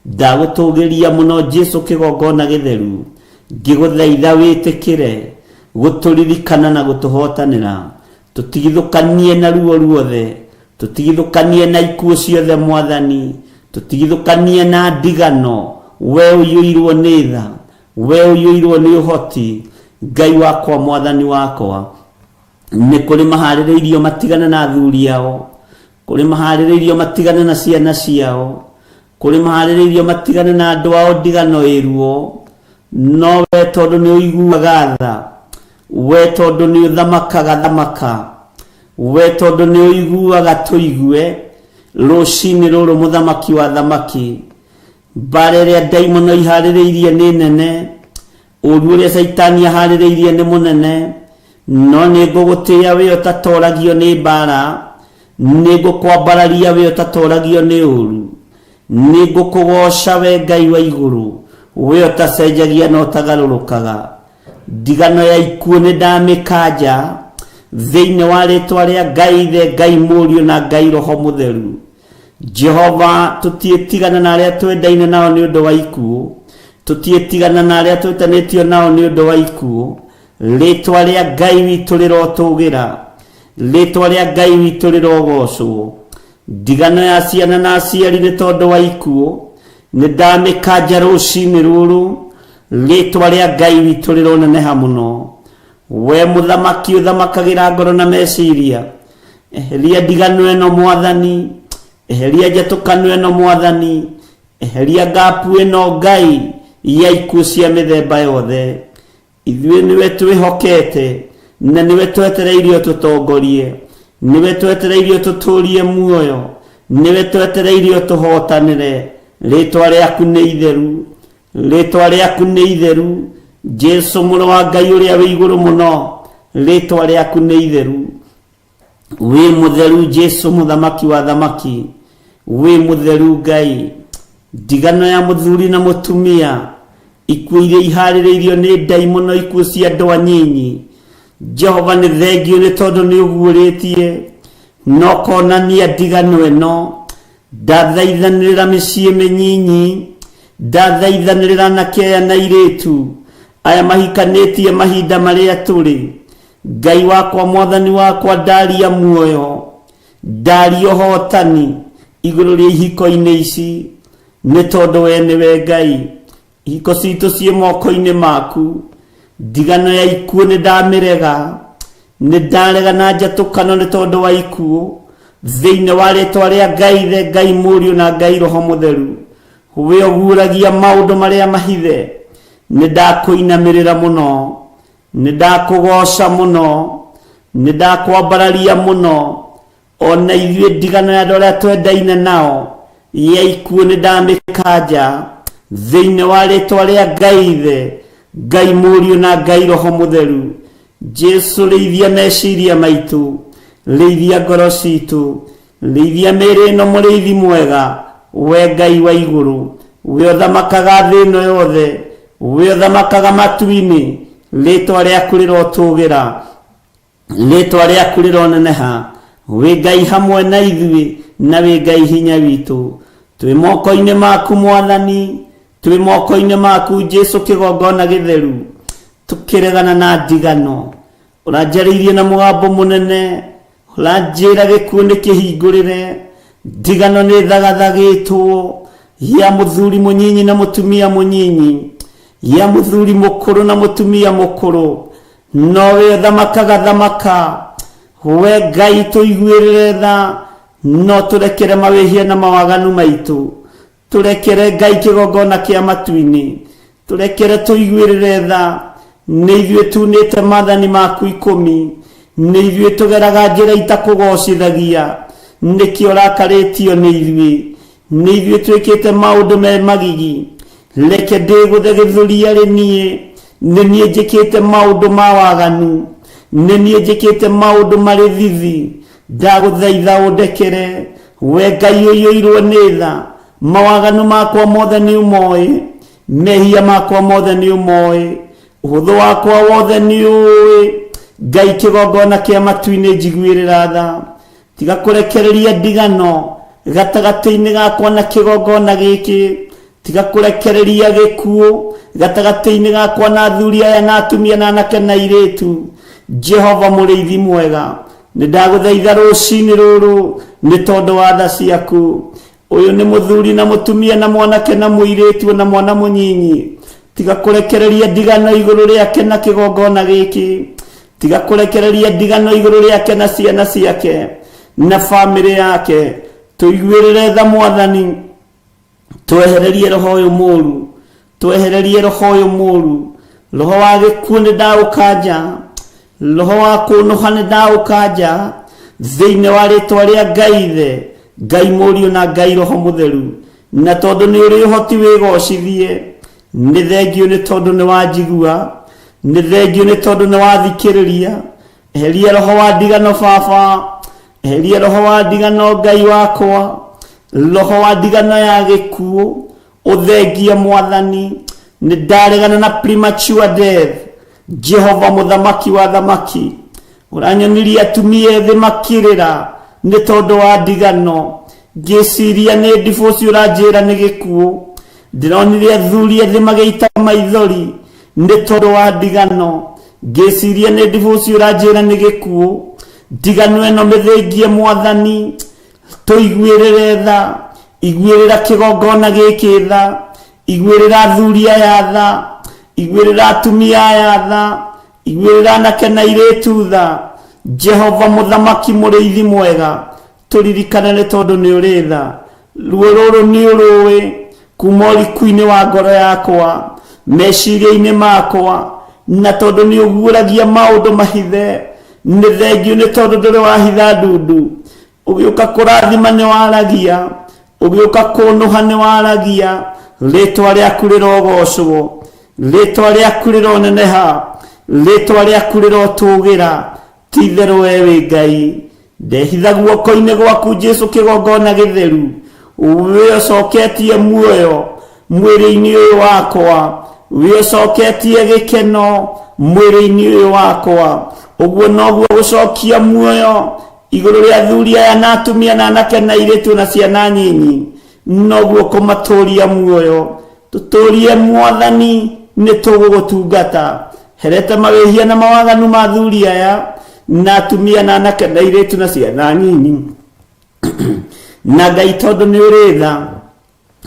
ndagũtũgĩria mũno Jesu kĩgongona gĩtheru, ngĩgũthaitha wĩtĩkĩre gũtũririkana na gũtũhotanĩra, tũtigithũkanie na ruo ruothe, tũtigithũkanie na ikuũ ciothe Mwathani, tũtigithũkanie na ndigano, we ũiyũirwo nĩ tha, we ũiyũirwo nĩ ũhoti, Ngai wakwa Mwathani wakwa. Nĩ kũrĩ maharĩrĩirio matigane na athuri ao, kũrĩ maharĩrĩirio matigane na ciana ciao, kũrĩ maharĩrĩirio matigane na andũ ao ndigano ĩruo, no we tondũ nĩ ũiguaga tha, we tondũ nĩ ũthamakaga thamaka, we tondũ nĩ ũiguaga tũigue, rũcinĩ rũrũ mũthamaki wa thamaki, mbara ĩrĩa ndaimono iharĩrĩirie nĩ nene, ũru ũrĩa caitani aharĩrĩirie nĩ mũnene, no nĩ ngũgũtĩĩa wĩ ũtatoragio nĩ mbara, nĩ ngũkwambararia wĩ ũtatoragio nĩ ũru, nĩ ngũkũgooca we Ngai wa igũrũ, wĩ ũtacenjagia na ũtagarũrũkaga. Ndigano ya ikuũ nĩ ndamĩkanja thĩinĩ wa rĩtwa rĩa Ngai Ithe, Ngai Mũriũ na Ngai Roho Mũtheru. Jehova, tũtiĩtigana na arĩa twendaine nao nĩ ũndũ wa ikuũ, tũtiĩtigana na arĩa twĩtanĩtio nao nĩ ũndũ wa ikuũ. Rĩtwa rĩa Ngai witũ rĩrotũgĩra, rĩtwa rĩa Ngai witũ rĩrogocwo. Ndigano ya ciana na aciari nĩ tondũ wa ikuũ, nĩ ndamĩkanja rũcinĩ rũrũ, rĩtwa rĩa Ngai witũ rĩroneneha mũno. We mũthamaki ũthamakagĩra ngoro na meciria, eheria ndigano ĩno Mwathani, eheria njatũkano ĩno Mwathani, eheria ngapu ĩno Ngai ya ikuũ cia mĩthemba yothe. Ithuĩ nĩwe twĩhokete na nĩwe twetereire ũtũtongorie, nĩwe twetereire ũtũtũrie muoyo, nĩwe twetereire ũtũhotanĩre. Rĩtwa rĩaku nĩ itheru, rĩtwa rĩaku nĩ itheru, Jesu mũrũ wa Ngai ũrĩa wĩ igũrũ mũno, rĩtwa rĩaku nĩ itheru. Wĩ mũtheru Jesu mũthamaki wa thamaki, wĩ mũtheru Ngai. Ndigano ya mũthuri na mũtumia, ikuũ iria iharĩrĩirio nĩ ndaimono, ikuũ cia andũ anyinyi. Jehova nĩ thengiũ nĩ tondũ nĩ ũguũrĩtie na ũkonania ndigano ĩno. Ndathaithanĩrĩra mĩciĩ mĩnyinyi, ndathaithanĩrĩra anake aya na airĩtu aya mahikanĩtie mahinda marĩa tũrĩ. Ngai wakwa, Mwathani wakwa, ndaria muoyo, ndaria ũhotani igũrũ rĩa ihiko-inĩ ici, nĩ tondũ we nĩwe Ngai. Ihiko citũ ciĩ moko-inĩ maku. Ndigano ya ikuũ nĩ ndamĩrega, nĩ ndarega na njatũkano nĩ tondũ wa ikuũ, thĩinĩ wa rĩtwa rĩa Ngai Ithe, Ngai Mũriũ na Ngai Roho Mũtheru. We ũguũragia maũndũ marĩa mahithe, nĩ ndakũinamĩrĩra mũno, nĩ ndakũgooca mũno, nĩ ndakwambararia mũno. Ona ithuĩ ndigano ya andũ arĩa twendaine nao ya ikuũ nĩ ndamĩkanja thĩinĩ wa rĩtwa rĩa Ngai Ithe, Ngai Mũriũ na Ngai Roho Mũtheru. Jesu, rĩithia meciria maitũ, rĩithia ngoro citũ, rĩithia mĩĩrĩ ĩno mũrĩithi mwega. We Ngai wa igũrũ, we ũthamakaga thĩ ĩno yothe, we ũthamakaga matu-inĩ, rĩtwa rĩaku rĩrotũgĩra, rĩtwa rĩaku rĩroneneha. Wĩ Ngai hamwe na ithuĩ, na wĩ Ngai hinya witũ. Twĩ moko-inĩ maku Mwathani, twĩ moko-inĩ maku Jesu kĩgongona gĩtheru, tũkĩregana na ndigano. Ũranjarĩirie na mũgambo mũnene, ũranjĩra gĩkuũ nĩ kĩhingũrĩre, ndigano nĩ thagathagĩtwo, ya mũthuri mũnyinyi na mũtumia mũnyinyi, ya mũthuri mũkũrũ na mũtumia mũkũrũ, nowe ũthamakaga thamaka. We Ngai tũiguĩrĩre tha, no tũrekere mawĩhia na mawaganu maitũ. Tũrekere Ngai kĩgongona kĩa matu-inĩ, tũrekere tũiguĩrĩre tha. Nĩ ithuĩ tunĩte maathani maku ikũmi, nĩ ithuĩ tũgeraga njĩra itakũgocithagia, nĩkĩo ũrakarĩtio nĩ ithuĩ. Nĩ ithuĩ twĩkĩte maũndũ me magigi, reke ndĩgũthe gĩthũri arĩ niĩ. Nĩ niĩ njĩkĩte maũndũ ma waganu, nĩ niĩ njĩkĩte maũndũ marĩ thithi, ndagũthaitha ũndekere. We Ngai ũiyũirwo nĩ tha, mawaganu makwa mothe nĩ ũmoĩ, mehia makwa mothe nĩ ũmoĩ, ũhũthũ wakwa wothe nĩ ũĩ. Ngai kĩgongona kĩa matu-inĩ njiguĩrĩra tha, tiga kũrekereria ndigano gatagatĩ-inĩ gakwa na kĩgongona gĩkĩ, tiga kũrekereria gĩkuũ gatagatĩ-inĩ gakwa na athuri aya na atumia na anake na airĩtu. Jehova mũrĩithi mwega, nĩ ndagũthaitha rũcinĩ rũrũ nĩ tondũ wa tha ciaku. Ũyũ nĩ mũthuri na mũtumia na mwanake na mũirĩtu na mwana mũnyinyi, tiga kũrekereria ndigano igũrũ rĩake na kĩgongona gĩkĩ, tiga kũrekereria ndigano igũrũ rĩake na ciana ciake na bamĩrĩ yake. Tũiguĩrĩre tha Mwathani, twehererie roho ũyũ mũru, twehererie roho ũyũ mũru. Roho wa gĩkuũ nĩ ndaũkanja, roho wa kũnũha nĩ ndaũkanja, thĩinĩ wa rĩtwa rĩa Ngai Ithe, Ngai Mũriũ na Ngai Roho Mũtheru. Na tondũ nĩ ũrĩ ũhoti wĩgocithie, nĩ thengiũ nĩ tondũ nĩ wanjigua, nĩ thengiũ nĩ tondũ nĩ wathikĩrĩria. Eheria roho wa ndigano Baba, eheria roho wa ndigano Ngai wakwa, roho wa ndigano ya gĩkuũ ũthengie Mwathani. Nĩ ndaregana na premature death. Jehova mũthamaki wa thamaki, ũranyonirie atumia ethĩ makĩrĩra nĩ tondũ wa ndigano, ngĩciria nĩ divorce ũranjĩra nĩ gĩkuũ. Ndĩronire athuri ethĩ magĩita maithori nĩ tondũ wa ndigano, ngĩciria nĩ divorce ũranjĩra nĩ gĩkuũ. Ndigano ĩno mĩthengie Mwathani, tũiguĩrĩre tha, iguĩrĩra kĩgongona gĩkĩ tha, iguĩrĩra athuri aya tha, iguĩrĩra atumia aya tha, iguĩrĩra anake na airĩtu tha. Jehova mũthamaki mũrĩithi mwega, tũririkane nĩ tondũ nĩ ũrĩ tha. Ruo rũrũ nĩ ũrũĩ kuma ũriku-inĩ wa ngoro yakwa, meciria-inĩ makwa, na tondũ nĩ ũguũragia maũndũ mahithe. Nĩ thengiũ nĩ tondũ ndũrĩ wahitha ndundu. Ũgĩũka kũrathima nĩ waragia, ũgĩũka kũnũha nĩ waragia. Rĩtwa rĩaku rĩrogocwo, rĩtwa rĩaku rĩroneneha, rĩtwa rĩaku rĩrotũgĩra. Ti itherũ we wĩ Ngai. Ndehitha guoko-inĩ gwaku Jesu kĩgongona gĩtheru, we ũcoketie muoyo mwĩrĩ-inĩ ũyũ wakwa, we ũcoketie gĩkeno mwĩrĩ-inĩ ũyũ wakwa. Ũguo noguo gũcokia muoyo igũrũ rĩa athuri aya na atumia na anake na airĩtu na ciana nyinyi, noguo kũmatũria muoyo. Tũtũrie Mwathani, nĩ tũgũgũtungata. Herete mawĩhia na mawaganu ma athuri aya na atumia na anake na airĩtu na ciana nyinyi. Na Ngai tondũ nĩ ũrĩ tha,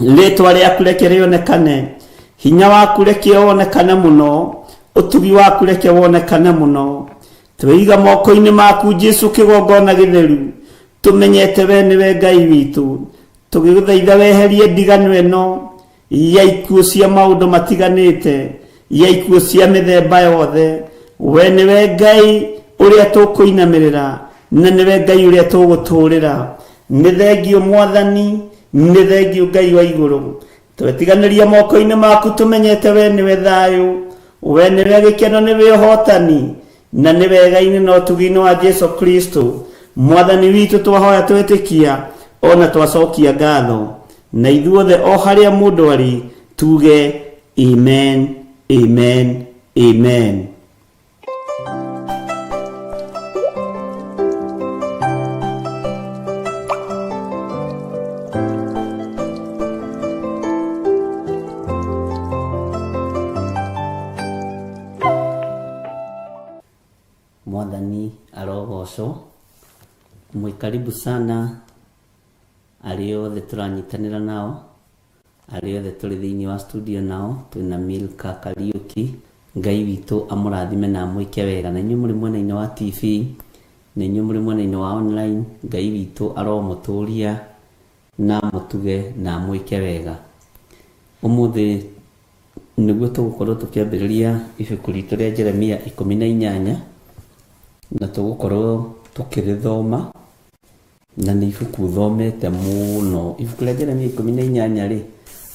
rĩtwa rĩaku reke rĩonekane, hinya waku reke wonekane mũno, ũtugi waku reke wonekane mũno. Twĩiga moko-inĩ maku Jesu kĩgongona gĩtheru, tũmenyete we nĩwe Ngai witũ. Tũgĩgũthaitha weherie ndigano ĩno ya ikuũ cia maũndũ matiganĩte, ya ikuũ cia mĩthemba yothe. We nĩwe Ngai ũrĩa tũkũinamĩrĩra, na nĩwe Ngai ũrĩa tũgũtũũrĩra. Nĩ thengiũ Mwathani, nĩ thengiũ Ngai wa igũrũ. Twetiganĩria moko-inĩ maku tũmenyete we nĩwe thayũ, we nĩwe gĩkeno, nĩwe ũhotani, na nĩ wega-inĩ na ũtugi-inĩ wa Jesu Kristo Mwathani witũ twahoya twetĩkia ona twacokia ngatho. Na ithuothe o harĩa mũndũ arĩ tuge amen, amen, amen. Mwathani arogocwo. Mwĩ karibu sana arĩa othe tũranyitanĩra nao, arĩa othe tũrĩ thĩinĩ wa studio nao, twĩna Milka Kariũki. Ngai witũ amũrathime na amwĩke wega. Na inyuĩ mũrĩ mwena-inĩ wa TV, na inyuĩ mũrĩ mwena-inĩ wa online, Ngai witũ aromũtũria na amũtuge na amwĩke wega. Ũmũthĩ nĩguo tũgũkorwo tũkĩambĩrĩria ibuku ritũ rĩa Jeremia 18, na tũgũkorwo tũkĩrĩthoma, na nĩ ibuku thomete mũno. Ibuku rĩa Jeremia 18 rĩ,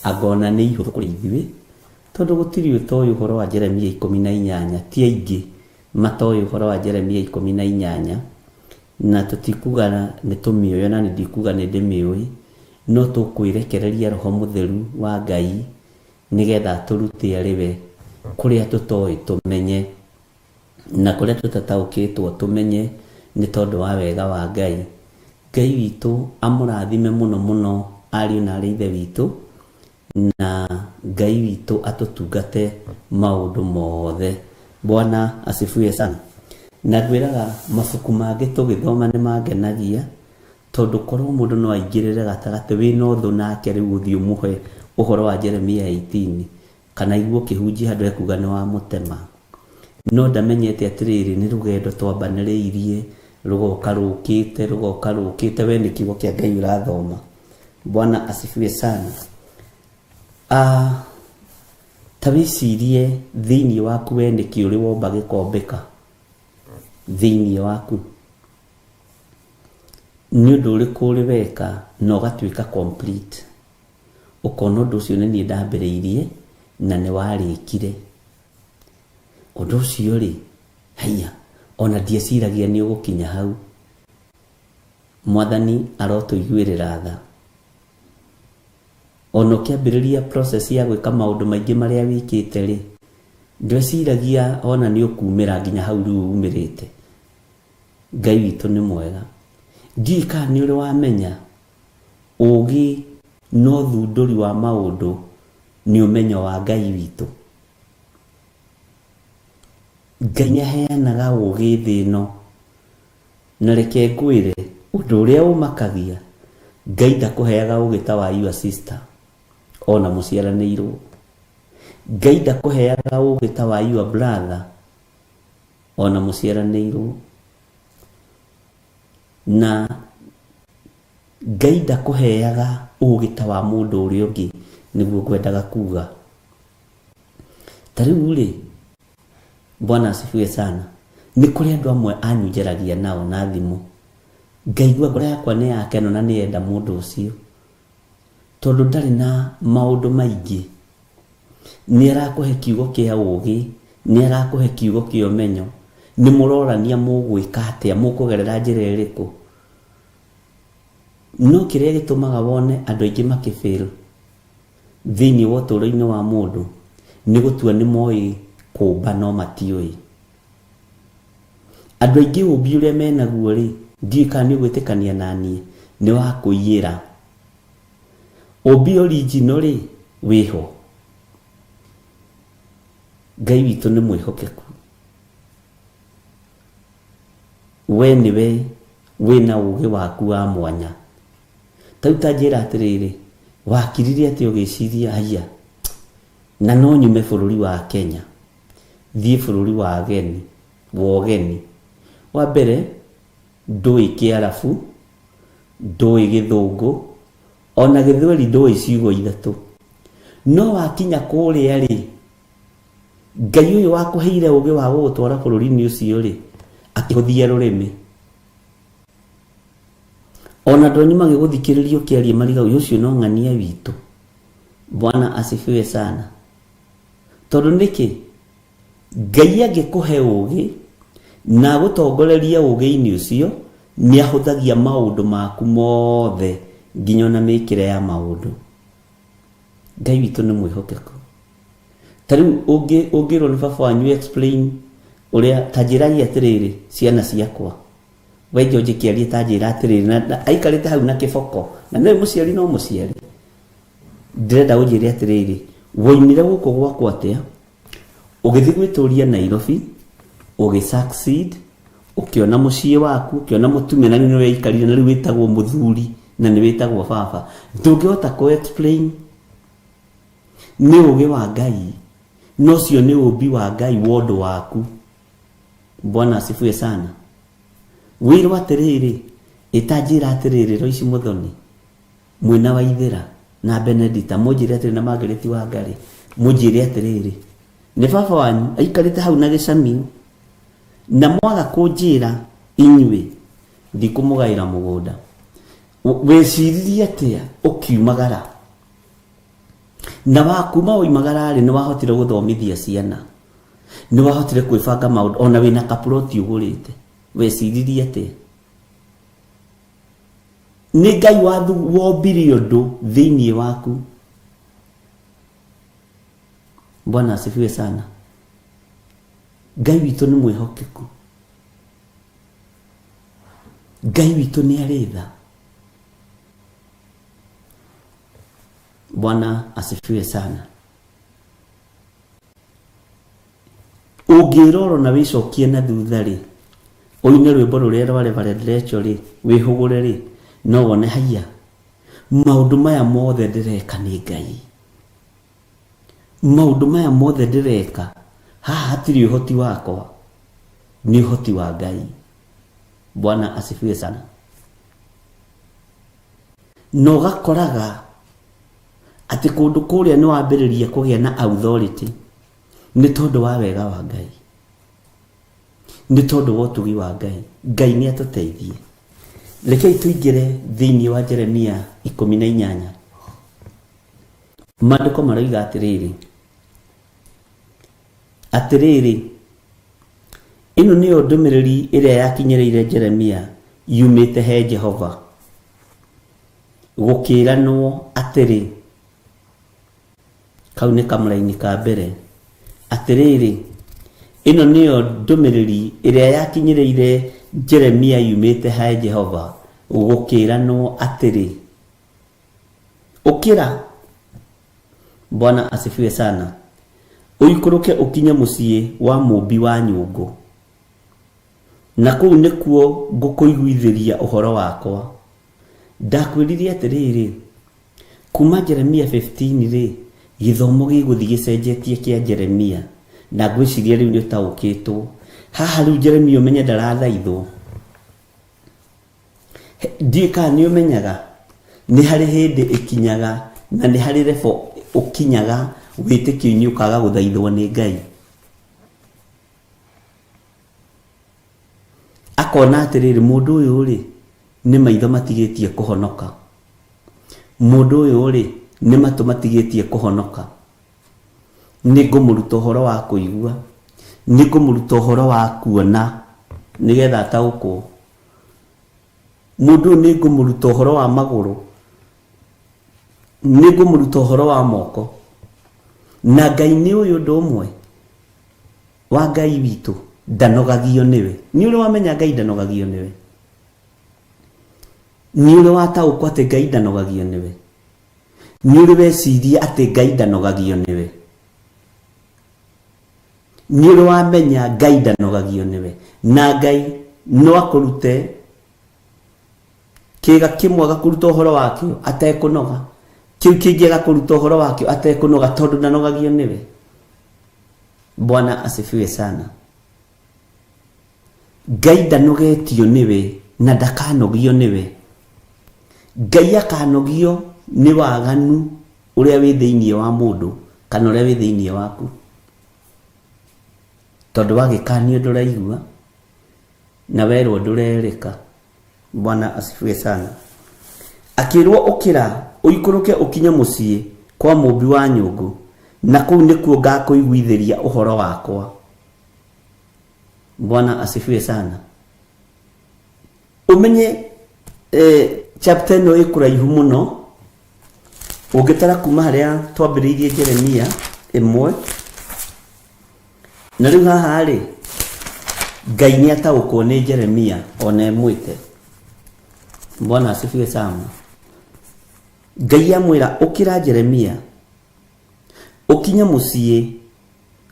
anga ona nĩ ihũthũ kũrĩ ithuĩ, tondũ gũtirĩ ũtoĩ ũhoro wa Jeremia 18, ti aingĩ matoĩ ũhoro wa Jeremia 18, na tũtikuga nĩ tũmĩũĩ, ona niĩ ndikuga nĩ ndĩmĩũĩ, no tũkwĩrekereria Roho Mũtheru wa Ngai nĩgetha atũrute arĩ we kũrĩa tũtoĩ tũmenye, na kũrĩa tũtataũkĩtwo tũmenye, nĩ tondũ wa wega wa Ngai. Ngai witũ amũrathime mũno mũno ariũ na arĩ ithe witũ, na Ngai witũ atũtungate maũndũ mothe. Bwana asifiwe sana. Na ngwĩraga mabuku mangĩ tũgĩthoma nĩ mangenagia, tondũ korwo mũndũ no aingĩrĩre gatagatĩ wĩna ũthũ nake rĩu ũthiĩ ũmũhe ũhoro wa Jeremia 18, kana aigua ũkĩhunjia handũ ekuga nĩ wamũtema. No ndamenyete atĩrĩrĩ, nĩ rũgendo twambanĩrĩirie, rũgoka rũkĩte, rũgoka rũkĩte, we nĩ kiugo kĩa Ngai ũrathoma. Bwana asifiwe sana. Ta wĩcirie thĩinĩ waku we nĩkĩ ũrĩ womba gĩkombĩka thĩinĩ waku. Nĩ ũndũ ũrĩkũ ũrĩ weka na ũgatuĩka complete, ũkona ũndũ ũcio nĩ niĩ ndambĩrĩirie na nĩ warĩkire. Ũndũ ũcio rĩ, haiya, ona ndieciragia nĩ ũgũkinya hau. Mwathani arotũiguĩrĩra tha. Ona ũkĩambĩrĩria process ya gwĩka maũndũ maingĩ marĩa wĩkĩte rĩ, ndweciragia ona nĩ ũkumĩra nginya hau rĩu umĩrĩte. Ngai witũ nĩ mwega. Ndiũĩ kana nĩ ũrĩ wamenya ũũgĩ na ũthundũri wa maũndũ nĩ ũmenyo wa Ngai witũ. Ngai nĩ aheanaga ũũgĩ thĩ ĩno. Na reke ngwĩre ũndũ ũrĩa ũmakagia, Ngai ndakũheaga ũũgĩ ta wa your sister ona mũciaranĩirwo. Ngai ndakũheaga ũũgĩ ta wa your brother ona mũciaranĩirwo. Na Ngai ndakũheaga ũũgĩ ta wa mũndũ ũrĩa ũngĩ, nĩguo ngwendaga kuga. Ta rĩu rĩ, Bwana asifiwe sana, nĩ kũrĩ andũ amwe anyu njaragia nao na thimũ, ngaigua ngoro yakwa nĩ yakena na nĩ yenda mũndũ ũcio, tondũ ndarĩ na maũndũ maingĩ. Nĩ arakũhe kiugo kĩa ũũgĩ, nĩ arakũhe kiugo kĩa ũmenyo, nĩ mũrorania mũgwĩka atĩa, mũkũgerera njĩra ĩrĩkũ. No kĩrĩa gĩtũmaga wone andũ aingĩ makĩ fail thĩinĩ wa ũtũũro-inĩ wa mũndũ nĩ gũtua nĩ moĩ kũmba no matiũĩ. Andũ aingĩ ũmbi ũrĩa menaguo rĩ, ndiũĩ kana nĩ ũgwĩtĩkania na niĩ, nĩ wa kũiyĩra. Ũmbi original rĩ, wĩho. Ngai witũ nĩ mwĩhokeku. We nĩwe wĩna ũgĩ waku wa mwanya. Ta rĩu ta njĩra atĩrĩrĩ, wakirire atĩa ũgĩciria haiya, na no nyume bũrũri wa Kenya, thiĩ bũrũri wa ageni, wa ũgeni. Wa mbere, ndũĩ Kĩarabu, ndũĩ Gĩthũngũ, ona Gĩthweri ndũĩ ciugo ithatũ. No wakinya kũrĩa rĩ, Ngai ũyũ wakũheire ũgĩ wa gũgũtwara bũrũri-inĩ ũcio rĩ, akĩhũthia rũrĩmĩ. Ona andũ anyu magĩgũthikĩrĩria ũkĩaria mariga ũyũ ũcio no ng'ania witũ. Bwana asifiwe sana. Tondũ nĩkĩ? Ngai angĩkũhe ũgĩ na agũtongorerie ũgĩ-inĩ ũcio, nĩ ahũthagia maũndũ maku mothe nginya ona mĩkĩre ya maũndũ. Ngai witũ nĩ mwĩhokeku. Ta rĩu ũngĩrwo nĩ baba wanyu explain ũrĩa, ta njĩrai atĩrĩrĩ ciana ciakwa, we George kĩarie ta njĩra atĩrĩrĩ, na aikarĩte hau na kĩboko, na nĩwe mũciari no mũciari. Ndĩrenda ũnjĩre atĩrĩrĩ, woimire gũkũ gwakwa atĩa, ũgĩthiĩ gwĩtũria Nairobi, ũgĩ succeed, ũkĩona mũciĩ waku, ũkĩona mũtumia na rĩu nĩwe aikarire na rĩu wĩtagwo mũthuri na nĩ wĩtagwo baba. Ndũngĩhota kũ explain. Nĩ ũgĩ wa Ngai, na ũcio nĩ ũmbi wa Ngai wa ũndũ waku. Bwana asifiwe sana. Wĩrwo atĩrĩrĩ, ĩta njĩra atĩrĩrĩ, Loice Muthoni, mwĩna Waithĩra na Benedita, mũnjĩre atĩrĩ na Margaret Wangarĩ, mũnjĩre atĩrĩrĩ, nĩ baba wanyu aikarĩte hau na gĩcamio, na mwaga kũnjĩra inyuĩ ndikũmũgaĩra mũgũnda. Weciririe atĩa ũkiumagara? Na wakuma woimagara-rĩ, nĩ wahotire gũthomithia ciana, nĩ wahotire kwĩbanga maũndũ, ona wĩna kaploti ũgũrĩte. Weciririe atĩa? Nĩ Ngai wombire ũndũ thĩinĩ waku. Bwana asifiwe sana. Ngai witũ nĩ mwĩhokeku. Ngai witũ nĩ arĩ tha. Bwana asifiwe sana. Ũngĩrorwo na wĩcokie na thutha rĩ, ũine rwĩmbo rũrĩa rwa Reverend Rachel rĩ, wĩhũgũre rĩ, no wone haiya, maũndũ maya mothe ndĩreka nĩ Ngai. Maũndũ maya mothe ndĩreka, haha hatirĩ ũhoti wakwa, nĩ ũhoti wa Ngai. Bwana asifiwe sana. Na ũgakoraga atĩ kũndũ kũrĩa nĩ wambĩrĩria kũgĩa na authority nĩ tondũ wa wega wa Ngai, nĩ tondũ wa ũtugi wa Ngai. Ngai nĩ atũteithie. Rekei tũingĩre thĩinĩ wa Jeremia 18. Maandĩko maroiga atĩrĩrĩ, atĩrĩrĩ, ĩno nĩyo ndũmĩrĩri ĩrĩa yakinyĩrĩire Jeremia yumĩte he Jehova, gũkĩĩranwo atĩrĩ, kau nĩ kamũraini ka mbere, atĩrĩrĩ, ĩno nĩyo ndũmĩrĩri ĩrĩa yakinyĩrĩire Jeremia yumĩte he Jehova, gũkĩĩranwo atĩrĩ, ũkĩra. Bwana asifiwe sana. Ũikũrũke ũkinye mũciĩ wa mũũmbi wa nyũngũ, na kũu nĩkuo ngũkũiguithĩria ũhoro wakwa. Ndakwĩrire atĩrĩrĩ, kuma Jeremia 15-rĩ, gĩthomo gĩgũthiĩ gĩcenjetie kĩa Jeremia, na ngwĩciria rĩu nĩ ũtaũkĩtwo. Haha rĩu Jeremia ũmenye ndarathaithwo. Ndiũĩ kana nĩ ũmenyaga nĩ harĩ hĩndĩ ĩkinyaga na nĩ harĩ level ũkinyaga wĩtĩkio-inĩ ũkaga gũthaithwo nĩ Ngai. Akona atĩrĩrĩ, mũndũ ũyũ rĩ, nĩ maitho matigĩtie kũhonoka. Mũndũ ũyũ rĩ, nĩ matũ matigĩtie kũhonoka. Nĩ ngũmũruta ũhoro wa kũigua, nĩ ngũmũruta ũhoro wa kuona, nĩgetha ataũkwo. Mũndũ ũyũ nĩ ngũmũruta ũhoro wa magũrũ, nĩ ngũmũruta ũhoro wa moko. Na Ngai nĩ ũyũ ũndũ ũmwe wa Ngai witũ, ndanogagio nĩwe. Nĩ ũrĩ wamenya Ngai ndanogagio nĩwe? Nĩ ũrĩ wataũkwo atĩ Ngai ndanogagio nĩwe? Nĩ ũrĩ weciria atĩ Ngai ndanogagio nĩwe? Nĩ ũrĩ wamenya Ngai ndanogagio nĩwe? Na Ngai no akũrute kĩga kĩmwe agakũruta ũhoro wakĩo atekũnoga, kĩu kĩngĩ agakũruta ũhoro wakĩo atekũnoga, tondũ ndanogagio nĩwe. Bwana asifiwe sana. Ngai ndanogetio nĩwe na ndakanogio nĩwe. Ngai akanogio nĩ waganu ũrĩa wĩ thĩinĩ wa mũndũ kana ũrĩa wĩ thĩinĩ waku. Tondũ wagĩkanio ndũraigua na werwo ndũrerĩka. Bwana asifiwe sana. Akĩrwo ũkĩra ũikũrũke ũkinye mũciĩ kwa mũmbi wa nyũngũ, na kũu nĩkuo ngakũiguithĩria ũhoro wakwa. Bwana asifiwe sana. Ũmenye chapter ĩno ĩ kũraihu mũno. Ũngĩtara kuma harĩa twambĩrĩirie Jeremia 1, na rĩu haha rĩ, Ngai nĩ ataũkwo nĩ Jeremia ona ĩmwĩte. Bwana asifiwe sana. Ngai amwĩra ũkĩra Jeremia, ũkinye mũciĩ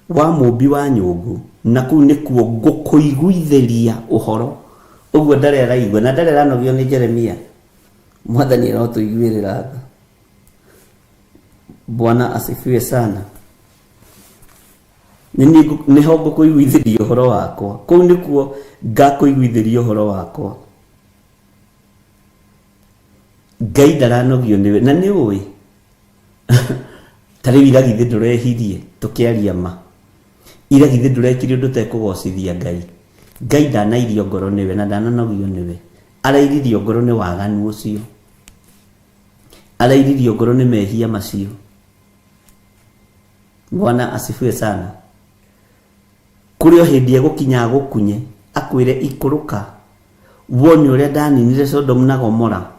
wa mũmbi wa nyũngũ, na kũu nĩkuo ngũkũiguithĩria ũhoro. Ũguo ndarĩ araigua na ndarĩ aranogio nĩ Jeremia. Mwathani arotũiguĩrĩra tha. Bwana asifiwe sana. Nĩho ngũkũiguithĩria ũhoro wakwa, kũu nĩkuo ngakũiguithĩria ũhoro wakwa. Ngai ndaranogio nĩwe, na nĩ ũĩ ta rĩu ira githĩ ndũrehirie tũkĩaria ma, ira githĩ ndũrekire ũndũ ũtekũgocithia Ngai. Ngai ndanairio ngoro nĩwe na ndananogio nĩwe, arairirio ngoro nĩ waganu ũcio, arairirio ngoro nĩ mehia macio. Bwana asifiwe sana. Kũrĩ o hĩndĩ egũkinya agũkunye akwĩre ikũrũka wone ũrĩa ndaninire Sodomu na Gomora,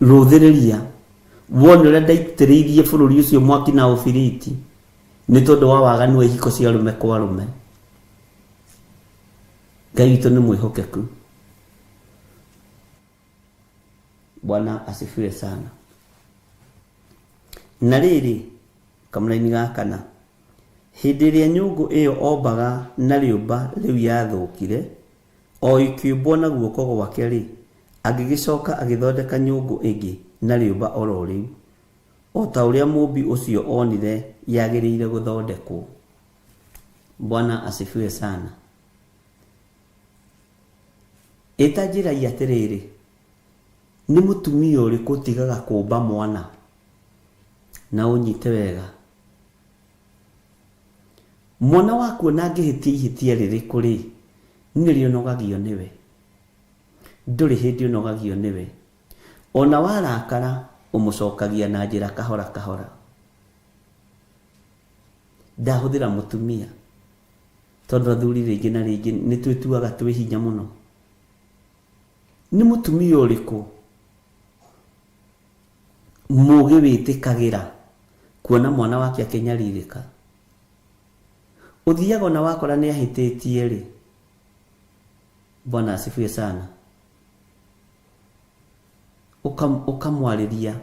rũthĩrĩria wone ũrĩa ndaitĩrĩirie bũrũri ũcio mwaki na ũbiriti nĩ tondũ wa waganu wa ihiko cia arũme kwa arũme. Ngai witũ nĩ mwĩhokeku. Bwana asifiwe sana. Na rĩrĩ, kamũraini ga kana, hĩndĩ ĩrĩa nyũngũ ĩyo ombaga na rĩũmba rĩu yathũkire, o ĩkĩũmbwo na guoko gwake rĩ, agĩgĩcoka agĩthondeka nyũngũ ĩngĩ na rĩũmba oro rĩu, o ta ũrĩa mũmbi ũcio onire yagĩrĩire gũthondekwo. Bwana asifiwe sana. Ĩta njĩrai atĩrĩrĩ, nĩ mũtumia ũrĩkũ ũtigaga kũmba mwana? Na ũnyite wega, mwana waku ona angĩhĩtia ihĩtia rĩrĩkũ rĩ, nĩrĩo ũnogagio nĩwe. Ndũrĩ hĩndĩ ũnogagio nĩwe. Ona warakara ũmũcokagia na njĩra kahora kahora. Ndahũthĩra mũtumia tondũ athuri rĩngĩ na rĩngĩ nĩ twĩtuaga twĩ hinya mũno. Nĩ mũtumia ũrĩkũ mũgĩ wĩtĩkagĩra kuona mwana wake akĩnyarirĩka? Ũthiaga ona wakora nĩ ahĩtĩtie rĩ, Bwana asifiwe sana, ũkamwarĩria,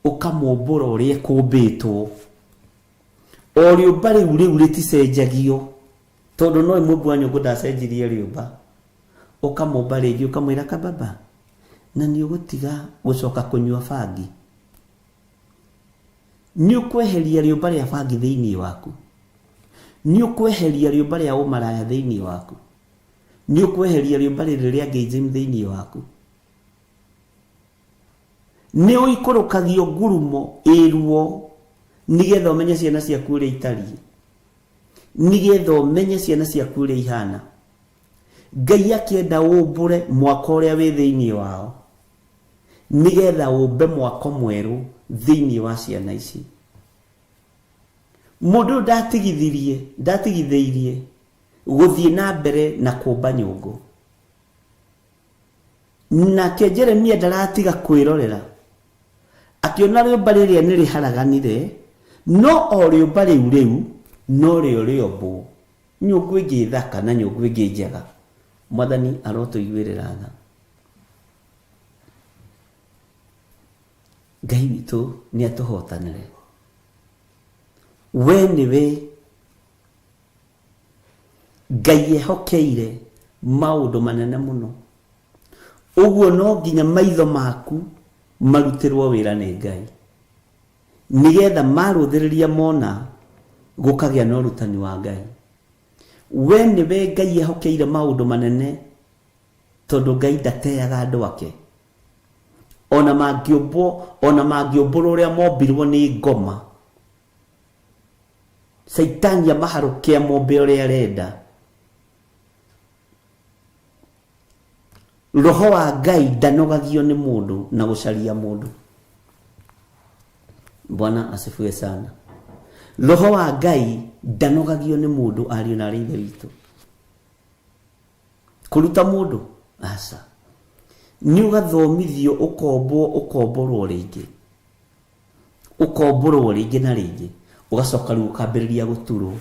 ũkamũmbũra ũrĩa ĩkũmbĩtwo. O rĩũmba rĩu rĩu rĩticenjagio, tondũ no mũmbi wa nyũngũ ndacenjirie rĩũmba. Ũkamũmba rĩngĩ ũkamwĩra kababa, na nĩ ũgũtiga gũcoka kũnyua bangi, nĩ ũkweheria rĩũmba rĩa bangi thĩinĩ waku, nĩ ũkweheria rĩũmba rĩa ũmaraya thĩinĩ waku, nĩ ũkweheria rĩũmba rĩrĩ rĩa gayism thĩinĩ waku, nĩ ũikũrũkagio ngurumo ĩruo nĩgetha ũmenye ciana ciaku ũrĩa itariĩ, nĩgetha ũmenye ciana ciaku ũrĩa ihana. Ngai akĩenda ũmbũre mwako ũrĩa wĩ thĩinĩ wao, nĩgetha ũmbe mwako mwerũ thĩinĩ wa ciana ici. Mũndũ ũyũ ndatigithĩirie gũthiĩ na mbere na kũmba nyũngũ. Nake Jeremia ndaratiga kwĩrorera, akĩona rĩũmba rĩrĩa nĩ rĩharaganire, no o rĩũmba rĩu rĩu no rĩo rĩombwo nyũngũ ĩngĩ thaka na nyũngũ ĩngĩ njega. Mwathani arotũiguĩrĩra tha. Ngai witũ nĩ atũhotanĩre. We nĩwe Ngai ehokeire maũndũ manene mũno. Ũguo no nginya maitho maku marutĩrwo wĩra nĩ Ngai, nĩgetha marũthĩrĩria mona gũkagĩa na ũrutani wa Ngai. We nĩwe Ngai ehokeire maũndũ manene, tondũ Ngai ndateaga andũ ake. Ona mangĩũmbwo, ona mangĩũmbũrwo ũrĩa mombirwo nĩ ngoma, Caitani amaharũke amombe ũrĩa arenda. Roho wa Ngai ndanogagio nĩ mũndũ na gũcaria mũndũ. Bwana asifiwe sana. Roho wa Ngai ndanogagio nĩ mũndũ, ariũ na arĩ ithe witũ. Kũruta mũndũ? Aca. Nĩ ũgathomithio ũkombwo ũkomborwo rĩngĩ. Ũkombũrwo rĩngĩ na rĩngĩ. Ũgacoka rĩu ũkambĩrĩria gũturwo.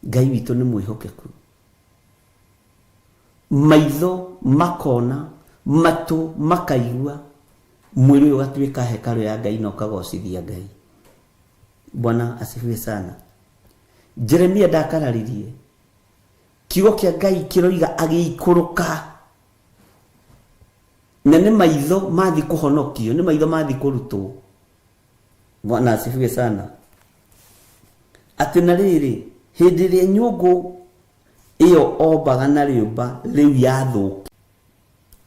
Ngai witũ nĩ mwĩhokeku. Maitho makona, matũ makaigua, mwĩrĩ ũyũ ũgatuĩka hekarũ ya Ngai na ũkagocithia Ngai. Bwana asifiwe sana. Jeremia ndakararirie. Kiugo kĩa Ngai kĩroiga agĩikũrũka. Na nĩ maitho mathi kũhonokio, nĩ maitho mathi kũrutwo. Bwana asifiwe sana. Atĩ na rĩrĩ, hĩndĩ ĩrĩa nyũngũ ĩyo ombaga na rĩũmba rĩu yathũkire,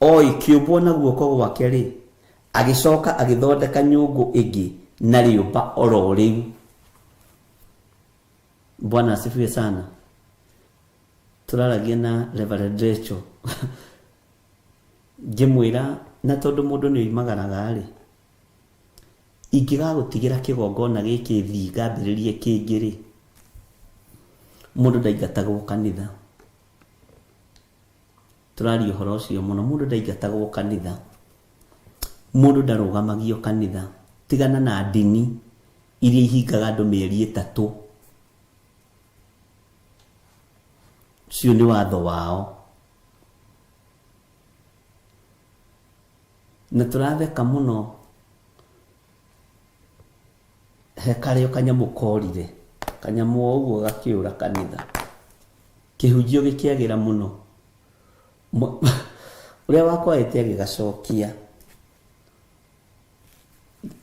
o ĩkĩũmbwo na guoko gwake-rĩ, agĩcoka agĩthondeka nyũngũ ĩngĩ na rĩũmba o ro rĩu. Bwana asifiwe sana. Tũraragia na Reverend Rachel ngĩmwĩra na tondũ mũndũ nĩ oimagaraga-rĩ, ingĩgagũtigĩra kĩgongona gĩkĩ thiĩ ngambĩrĩrie kĩngĩ-rĩ, mũndũ ndaingatagwo kanitha. Tũraria ũhoro ũcio mũno, mũndũ ndaingatagwo kanitha, mũndũ ndarũgamagio kanitha. Tigana na ndini iria ihingaga andũ mĩeri ĩtatũ. Ũcio nĩ watho wao. Na tũratheka mũno he karĩ o kanyamũ korire, kanyamũ o ũguo gakĩũra kanitha. Kĩhunjio gĩkĩagĩra mũno. Ũrĩa wakwaĩte agĩgacokia.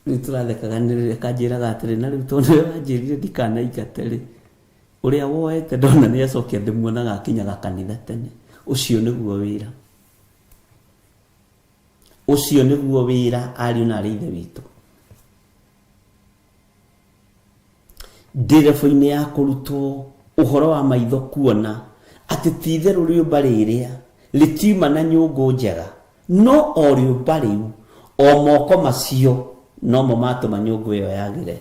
Rĩu tũrathekaga nĩ rĩrĩa kanjĩraga atĩrĩ, na rĩu tondũ nĩwe wanjĩrire ndikanaingate rĩ, ũrĩa woete ndona nĩ acokia ndĩmuonaga akinyaga kanitha tene. Ũcio nĩguo wĩra. Ũcio nĩguo wĩra ariũ na arĩ ithe witũ. Ndĩrebo-inĩ ya kũrutwo ũhoro wa maitho kuona atĩ ti itherũ rĩũmba rĩrĩa rĩtiuma na nyũngũ njega, no o rĩũmba rĩu, o moko macio nomo matũma nyũngũ ĩyo yagĩre.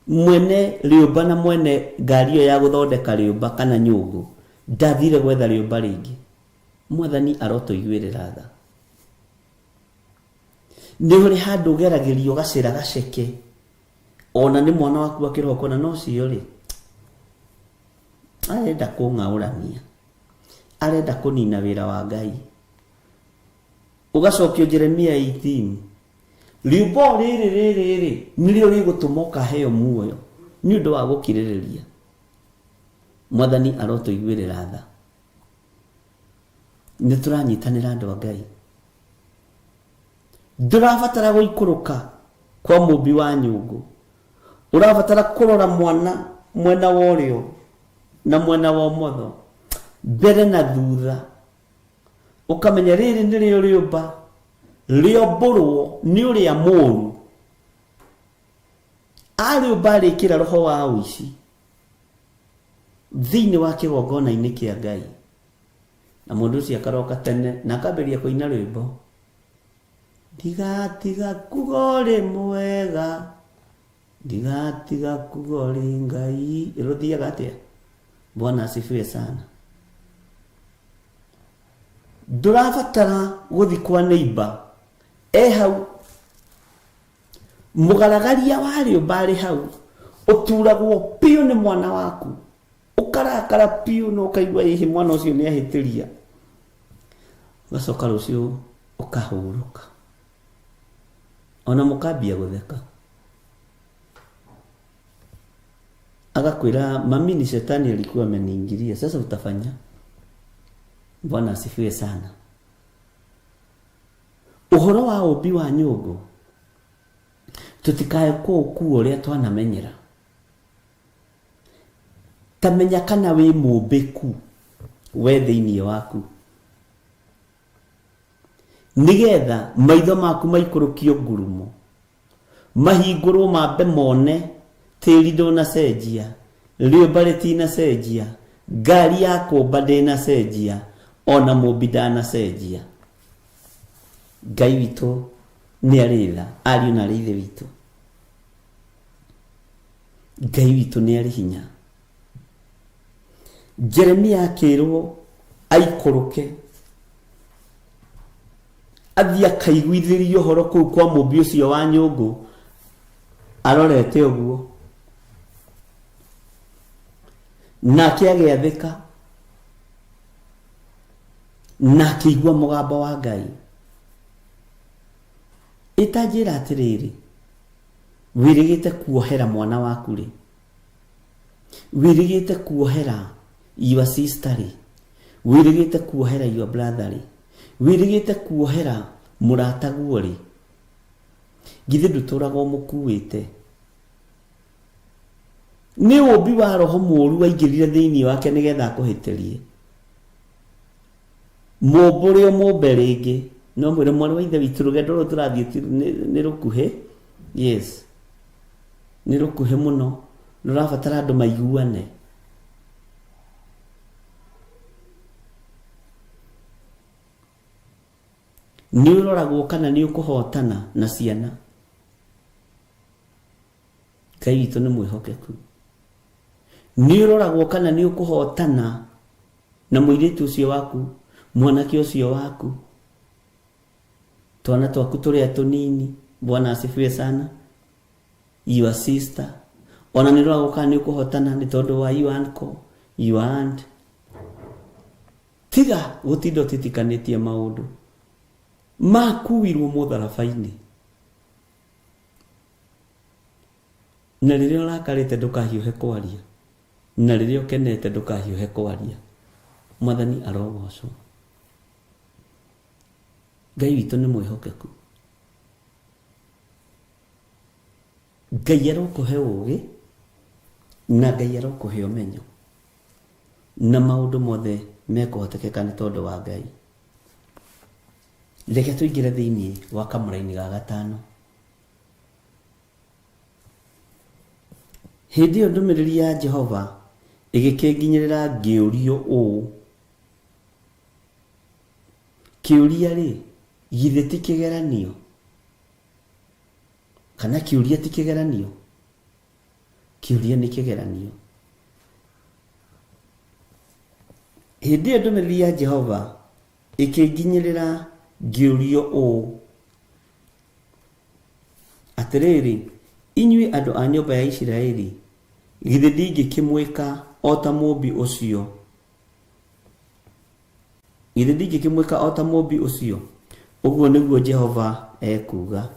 Mwene rĩũmba na mwene ngari ĩyo ya gũthondeka rĩũmba kana nyũngũ ndathire gwetha rĩũmba rĩngĩ. Mwathani arotũiguĩrĩra tha. Nĩ ũrĩ handũ ũgeragĩrio gacĩra gaceke ona nĩ mwana waku wa kĩroho kona no ũcio rĩ arenda kũng'aũrania arenda kũnina wĩra wa Ngai ũgacokio Jeremia 18 rĩũmba o rĩrĩ rĩrĩ rĩ nĩrĩo rĩgũtũma ũkaheo muoyo nĩ ũndũ wa gũkirĩrĩria mwathani arotũiguĩrĩra tha nĩ tũranyitanĩra andũ a Ngai ndũrabatara gũikũrũka kwa mũmbi wa nyũngũ ũrabatara kũrora mwana mwena wa ũrĩo na mwena wa ũmotho mbere na thutha ũkamenya rĩrĩ nĩrĩo rĩũmba rĩombũrwo nĩ ũrĩa mũũru arĩũmba arĩkĩra roho wa ũici thĩinĩ wa kĩgongona-inĩ kĩa Ngai na mũndũ ũcio akaroka tene na akambĩrĩria kũina rwĩmbo ndigatiga kuga ũrĩ mwega ndigatiga kuga ũrĩ Ngai rũthiaga atĩa Bwana asifiwe sana ndũrabatara gũthi kwa neighbor e hau mũgaragaria wa rĩũmba arĩ hau ũturagwo biũ nĩ mwana waku ũkarakara biũ na ũkaigua ĩhĩ mwana ũcio nĩ ahĩtĩria ũgacoka rũciũ ũkahurũka ona mũkambia gũtheka agakwĩra mami ni shetani alikuwa ameniingilia sasa utafanya bwana asifiwe sana ũhoro wa ũmbi wa nyũngũ tũtikae kũũkua ũrĩa twanamenyera ta menya kana wĩ mũmbĩku we thĩinĩ waku nĩgetha maitho maku maikũrũkio ngurumo mahingũrwo mambe mone tĩri ndũnacenjia rĩũmba rĩtinacenjia ngari ya kũmba ndĩnacenjia ona mũmbi ndanacenjia ngai witũ nĩ arĩ tha ariũ na arĩ ithe witũ ngai witũ nĩ arĩ hinya jeremia akĩrwo aikũrũke Athiĩ akaiguithĩrie ũhoro kũu kwa mũmbi ũcio wa nyũngũ arorete ũguo. Nake agĩathĩka na akĩigua mũgambo wa Ngai. Ĩtanjĩra atĩrĩrĩ, wĩrĩgĩte kuohera mwana waku rĩ? Wĩrĩgĩte kuohera your sister rĩ? Wĩrĩgĩte kuohera your brother rĩ? Wĩrĩgĩte kuohera mũrataguo rĩ? Githĩ ndũtũraga ũmũkuĩte? Nĩ ũmbi wa roho mũũru waingĩrire thĩinĩ wake nĩgetha akũhĩtĩrie. Mũmbũre ũmũmbe rĩngĩ. No mwĩre mwarĩ wa ithe witũ rũgendo rũrũ tũrathiĩ nĩ rũkuhĩ. Yes. Nĩ rũkuhĩ mũno. Rũrabatara andũ maiguane. Nĩ ũroragwo kana nĩ ũkũhotana na ciana. Ngai witũ nĩ mwĩhokeku. Nĩ ũroragwo kana nĩ ũkũhotana na mũirĩtu ũcio waku, mwanake ũcio waku, twana twaku tũrĩa tũnini. Bwana asifiwe sana. Your sister. Ona nĩ ũroragwo kana nĩ ũkũhotana nĩ tondũ wa your uncle, your aunt. Tiga gũtinda ũtitikanĩtie maũndũ. Makuirwo mũtharaba-inĩ. Na rĩrĩa ũrakarĩte ndũkahiũhe kwaria, na rĩrĩa ũkenete ndũkahiũhe kwaria. Mwathani arogocwo. Ngai witũ nĩ mwĩhokeku. Ngai arokũhe ũũgĩ na Ngai arokũhe ũmenyo na maũndũ mothe mekũhotekeka nĩ tondũ wa Ngai. Reke tũingĩre thĩinĩ wa kamũraini ga gatano. Hĩndĩ ĩyo ndũmĩrĩri ya Jehova ĩgĩkĩnginyĩrĩra ngĩũrio ũũ, Kĩũria-rĩ, githĩ ti kĩgeranio? Kana kĩũria ti kĩgeranio? Kĩũria nĩ kĩgeranio. Hĩndĩ ĩyo ndũmĩrĩri ya Jehova ĩkĩnginyĩrĩra ngĩũrio ũũ, Atĩrĩrĩ, inyuĩ andũ a nyũmba ya Isiraeli, githĩ ndingĩkĩmwĩka o ta mũũmbi ũcio? Githĩ ndingĩkĩmwĩka o ta mũũmbi ũcio? Ũguo nĩguo Jehova ekuuga.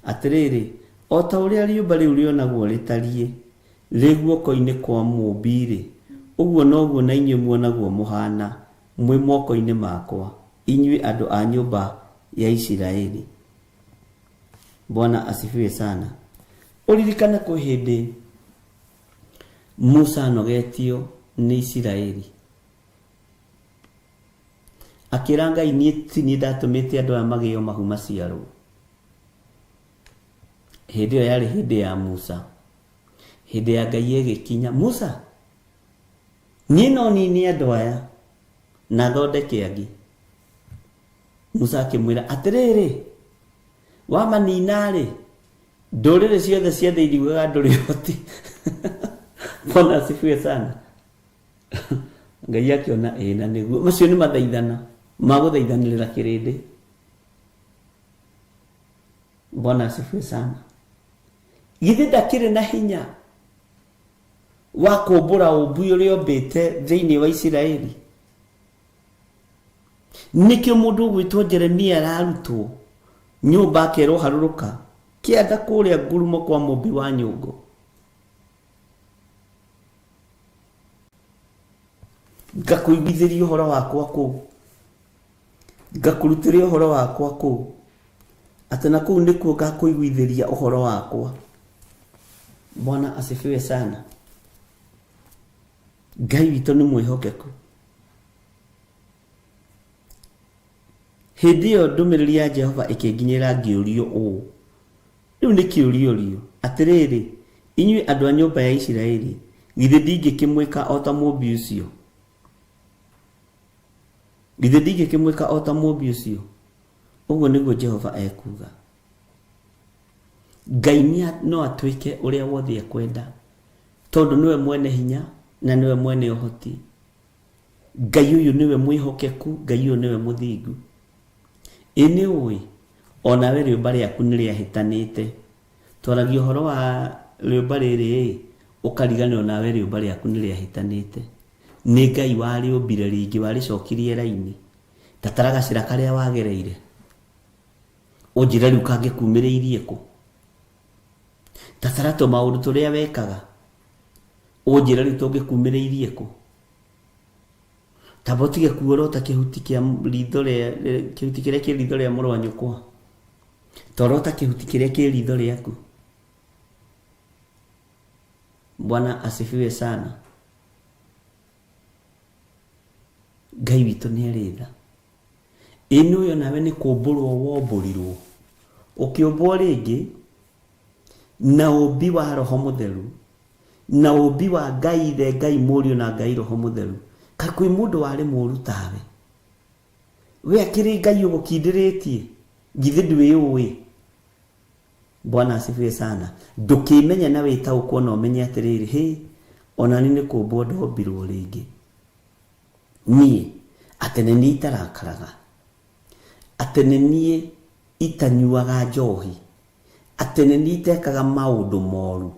Atĩrĩrĩ, o ta ũrĩa rĩũmba rĩu rĩonagwo rĩtariĩ rĩ guoko-inĩ kwa mũũmbi-rĩ, ũguo noguo na inyuĩ muonagwo mũhaana mwĩ moko-inĩ makwa, inyuĩ andũ a nyũmba ya Isiraeli. Bwana asifiwe sana. Ũririkane kwĩ hĩndĩ Musa anogetio nĩ Isiraeli. Akĩra Ngai niĩ ti niĩ ndatũmĩte andũ aya magĩo mahu maciarwo. Hĩndĩ ĩyo yarĩ hĩndĩ ya Musa. Hĩndĩ ya Ngai ĩgĩkinya, Musa, niĩ no nine andũ aya na thondeke angĩ. Musa akĩmwĩra atĩrĩrĩ, wamanina-rĩ, ndũrĩrĩ ciothe cia thĩ iriugaga ndũrĩ ũhoti. Bwana asifiwe sana. Ngai akĩona ĩĩ na nĩguo. Macio nĩ mathaithana ma gũthaithanĩrĩra kĩrĩndĩ. Bwana asifiwe sana. Githĩ ndakĩrĩ na hinya wa kũmbũra ũmbi ũrĩa ombĩte thĩinĩ wa Isiraeli? Nĩkĩo mũndũ ũgwĩtwo Jeremia ararutwo nyũmba akerwo harũrũka kĩanda kũrĩa ngurumo kwa mũmbi wa nyũngũ. Ngakũiguithĩria ũhoro wakwa kũu, ngakũrutĩra ũhoro wakwa kũu, atĩ na kũu nĩkuo ngakũiguithĩria ũhoro wakwa. Bwana asifiwe sana. Ngai witũ nĩ mwĩhokeku. Hĩndĩ ĩyo ndũmĩrĩri ya Jehova ĩkĩnginyĩra ngĩũrio ũũ, Rĩu nĩ kĩũria ũrio, atĩrĩrĩ, inyuĩ andũ a nyũmba ya Isiraeli, githĩ ndingĩkĩmwĩka o ta mũũmbi ũcio? Githĩ ndingĩkĩmwĩka o ta mũũmbi ũcio? Ũguo nĩguo Jehova ekuuga. Ngai no atwĩke ũrĩa wothe ekwenda, tondũ nĩwe mwene hinya na nĩwe mwene ũhoti. Ngai ũyũ nĩwe mwĩhokeku, Ngai ũyũ nĩwe mũthingu. Ĩ nĩ ũĩ onawe rĩũmba rĩaku nĩ rĩahĩtanĩte. Twaragia ũhoro wa rĩũmba rĩrĩ ĩ, ũkariganĩrwo nawe rĩũmba rĩaku nĩ rĩahĩtanĩte. Nĩ Ngai warĩũmbire rĩngĩ, warĩcokirie raini. Ta tara gacĩra karĩa wagereire. Ũnjĩre rĩu kangĩkumĩrĩirie kũ? Ta tara tũmaũndũ tũrĩa wekaga. Ũnjĩre rĩu tũngĩkumĩrĩirie kũ? Tamba ũtige kuorota kĩhuti kĩa ritho rĩa kĩhuti kĩrĩa kĩ ritho rĩa mũrũ wa nyũkwa. Torota kĩhuti kĩrĩa kĩ ritho rĩaku. Bwana asifiwe sana. Ngai witũ nĩ arĩ tha. Ĩ nĩ ũyũ nawe nĩ kũmbũrwo wombũrirwo. Ũkĩũmbwo rĩngĩ na ũmbi wa Roho Mũtheru, na ũmbi wa Ngai Ithe, Ngai Mũriũ na Ngai Roho Mũtheru. Kaĩ kwĩ mũndũ warĩ mũru tawe? We akĩrĩ Ngai ũgũkindĩrĩtie? Githĩ ndwĩũĩ? Bwana asifiwe sana. Ndũkĩmenye na wĩtaũkwo na ũmenye atĩrĩrĩ, hĩ, ona niĩ nĩ kũmbwo ndombirwo rĩngĩ. Niĩ, atĩ nĩ niĩ itarakaraga, atĩ nĩ niĩ itanyuaga njohi, atĩ nĩ niĩ itekaga maũndũ moru,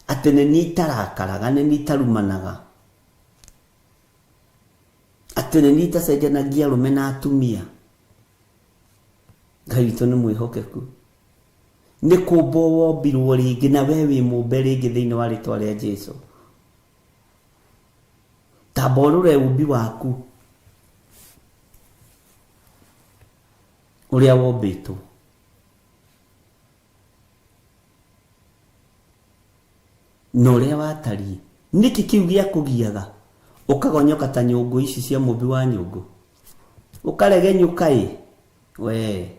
atĩ nĩ niĩ itarakaraga, nĩ niĩ itarumanaga, atĩ nĩ niĩ itacenjanagia arũme na atumia. Ngai witũ nĩ mwĩhokeku. Nĩ kũmbwo wombirwo rĩngĩ na we wĩ mũmbe rĩngĩ thĩinĩ wa rĩtwa rĩa Jesu. Tamba ũrore ũmbi waku ũrĩa wombĩtwo. Na ũrĩa watariĩ. Nĩkĩ kĩu gĩakũgiaga ũkagonyoka ta nyũngũ ici cia mũmbi wa nyũngũ? Ũkaregenyũka ĩ? Wee.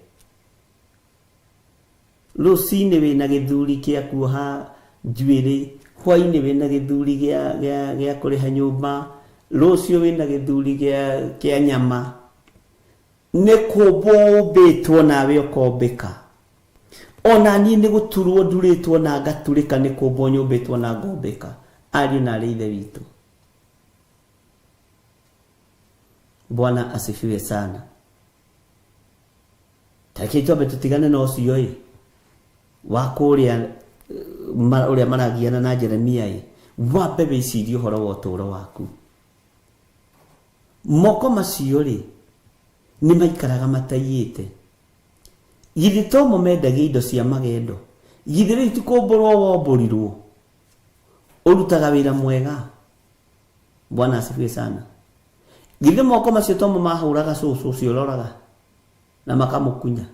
Rũcinĩ wĩna gĩthuri kĩa kuoha njuĩrĩ, hwainĩ wĩna gĩthuri gĩa, gĩa, gĩa kũrĩha nyũmba, rũciũ wĩna gĩthuri gĩa, kĩa nyama. Nĩ kũmbwo ũmbĩtwo nawe ũkombĩka. O na niĩ nĩ gũturwo ndurĩtwo na ngaturĩka, nĩ kũmbwo nyũmbĩtwo na ngombĩka. Ariũ na aarĩ a Ithe witũ. Bwana asifiwe sana. Ta rekei twambe tũtigane na ũcio ĩ, wa kũrĩa ũrĩa maragiana na Jeremia ĩ, wambe wĩcirie ũhoro wa ũtũũro waku. Moko macio rĩ, nĩ maikaraga mataiyĩte? Githĩ to mo mendagia indo cia magendo? Githĩ rĩu ti kũmbũrwo wombũrirwo? Ũrutaga wĩra mwega. Bwana asifiwe sana. Githĩ moko macio to mo mahũraga cũcũ ũcio ũroraga na makamũkunya?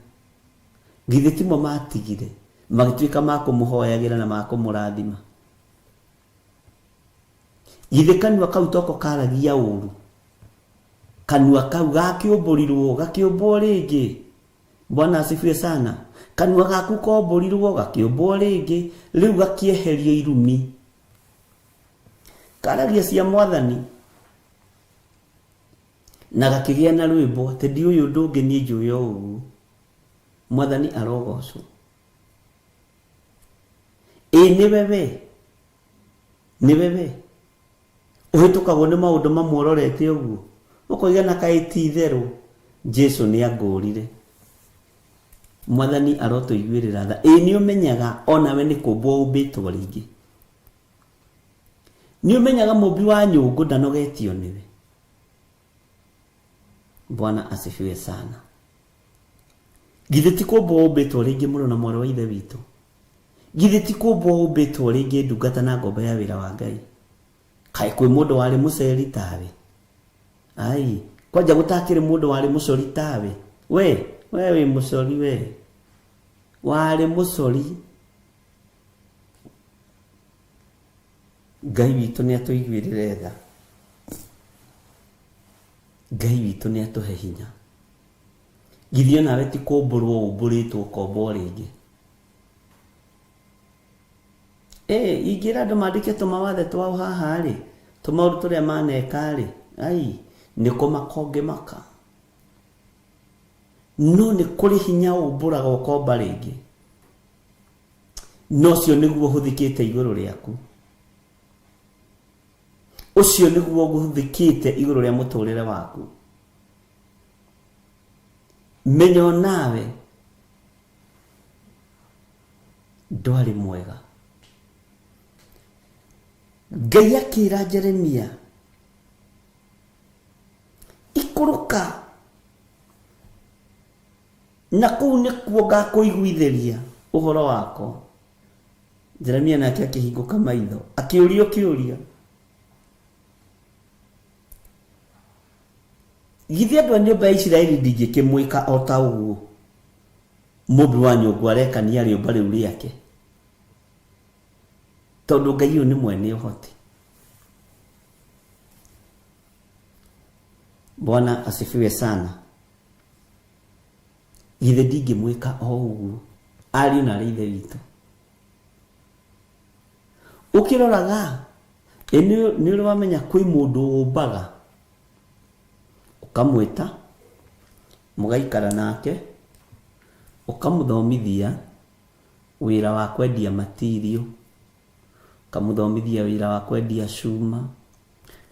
Githĩ timo matigire magĩtuĩka ma kũmũhoyagĩra na ma kũmũrathima? Githĩ kanua kau toko karagia ũru? Kanua kau gakĩũmbũrirwo gakĩũmbwo rĩngĩ. Bwana asifiwe sana. Kanua gaku kombũrirwo gakĩũmbwo rĩngĩ, rĩu gakĩeherio irumi. Karagia cia mwathani na gakĩgĩa na rwĩmbo atĩ ndiũĩ ũndũ ũngĩ niĩ njũĩ o ũguo. Mwathani arogocwo. Ĩ nĩwe we, nĩwe we ũhĩtũkagwo nĩ maũndũ mamwe ũrorete ũguo ũkoiga na kaĩ ti itherũ Jesu nĩ angũrire. Mwathani arotũiguĩrĩra tha. Ĩ nĩ ũmenyaga onawe nĩ kũmbwo ũmbĩtwo rĩngĩ. Nĩ ũmenyaga mũmbi wa nyũngũ ndanogetio nĩwe. Bwana asifiwe sana. Githĩ ti kũmbwo ũmbĩtwo rĩngĩ mũrũ na mwarĩ wa Ithe witũ? Githĩ ti kũmbwo ũmbĩtwo rĩngĩ ndungata na ngombo ya wĩra wa Ngai? Kaĩ kwĩ mũndũ warĩ mũceri tawe? Ai, kwanja gũtakĩrĩ mũndũ warĩ mũcori tawe? We, we wĩ mũcori we. Warĩ mũcori. Ngai witũ nĩ atũiguĩrĩre tha. Ngai witũ nĩ atũhe hinya. Githĩ onawe ti kũmbũrwo ũmbũrĩtwo ũkombwo rĩngĩ? Ĩ, ingĩra andũ mandĩke tũmawathe twao haha-rĩ, tũmaũndũ tũrĩa maneka-rĩ, ai, nĩ kũmaka ũngĩmaka. No nĩ kũrĩ hinya ũmbũraga ũkomba rĩngĩ. Na ũcio nĩguo ũhũthĩkĩte igũrũ rĩaku. Ũcio nĩguo ũhũthĩkĩte igũrũ rĩa mũtũrĩre waku. Menya onawe ndwarĩ mwega. Ngai akĩra Jeremia, ikũrũka na kũu nĩkuo ngakũiguithĩria ũhoro wakwa. Jeremia nake akĩhingũka maitho akĩũrio kĩũria, githĩ andũ a nyũmba ya Isiraeli ndingĩkĩmwĩka o ta ũguo mũmbi wa nyũngũ arekania rĩũmba rĩu rĩake? Tondũ Ngai ũyũ nĩ mwene ũhoti. Bwana asifiwe sana. Githĩ ndingĩmwĩka o ũguo, ariũ na arĩ ithe witũ? Ũkĩroraga, ĩ nĩ ũrĩ wamenya kwĩ mũndũ ũmbaga, ũkamwĩta, mũgaikara nake, ũkamũthomithia wĩra wa kwendia matirio, ũkamũthomithia wĩra wa kwendia cuma,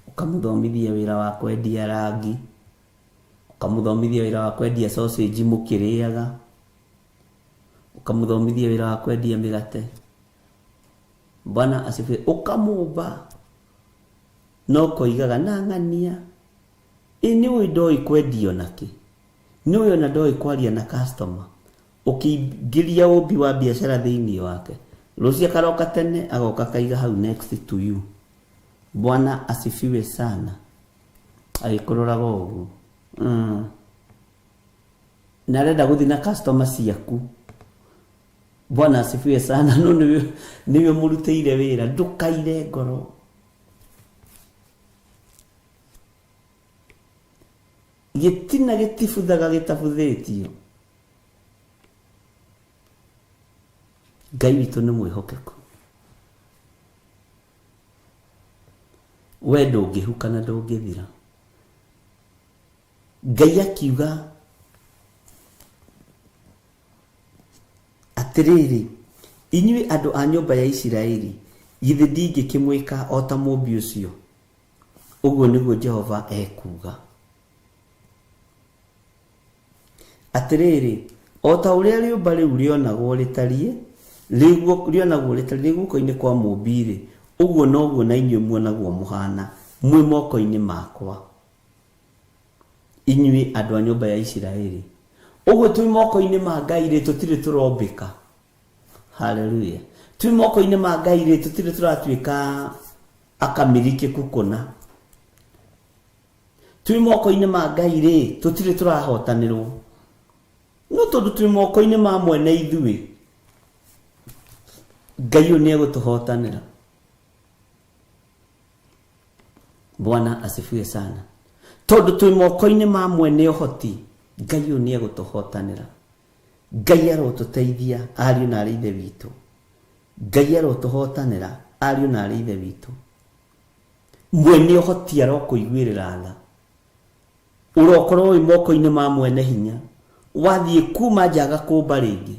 ũkamũthomithia wĩra wa kwendia rangi, ũkamũthomithia wĩra wa kwendia sausage mũkĩrĩaga, ũkamũthomithia wĩra wa kwendia mĩgate. Bwana asifiwe. Ũkamũmba no koigaga na ng'ania, ĩ nĩ ũĩ ndoĩ kwendia onakĩ, nĩ ũĩ ona ndoĩ kwaria na customer. Ũkĩingĩria ũmbi wa biacara thĩinĩ wake, rũciũ akaroka tene agoka akaiga hau next to you. Bwana asifiwe sana. Agĩkũroraga ũguo. Na arenda gũthiĩ na customer ciaku. Bwana asifiwe sana. No nĩwe ũmũrutĩire wĩra, ndũkaire ngoro. Gĩtina gĩtibuthaga gĩtabuthĩtio. Ngai witũ nĩ mwĩhokeku. We ndũngĩhuka na ndũngĩthira. Ngai akiuga atĩrĩrĩ, inyuĩ andũ a nyũmba ya Isiraeli, githĩ ndingĩkĩmwĩka o ta mũmbi ũcio? Ũguo nĩguo Jehova ekuuga. Atĩrĩrĩ, o ta ũrĩa rĩũmba rĩu rĩonagwo rĩtariĩ, rĩonagwo rĩtariĩ rĩ guoko-inĩ kwa mũũmbi-rĩ, ũguo noguo na inyuĩ muonagwo mũhaana mwĩ moko-inĩ makwa, inyuĩ andũ a nyũmba ya Isiraeli. Ũguo twĩ moko-inĩ ma Ngai-rĩ, tũtirĩ tũrombĩka. Haleluya. Twĩ moko-inĩ ma Ngai-rĩ, tũtirĩ tũratuĩka akamĩrikĩku kũna. Twĩ moko-inĩ ma Ngai rĩ, tũtirĩ tũrahotanĩrwo. No tondũ twĩ moko-inĩ ma mwene ithuĩ, Ngai ũyũ nĩ egũtũhotanĩra. Bwana asifiwe sana. Tondũ twĩ moko-inĩ ma mwene ũhoti, Ngai ũyũ nĩ egũtũhotanĩra. Ngai arotũteithia ariũ na arĩ ithe witũ. Ngai arotũhotanĩra ariũ na arĩ ithe witũ. Mwene ũhoti arokũiguĩrĩra tha. Ũrokorwo wĩ moko-inĩ ma mwene hinya. Wathiĩ kuma nja agakũmba rĩngĩ.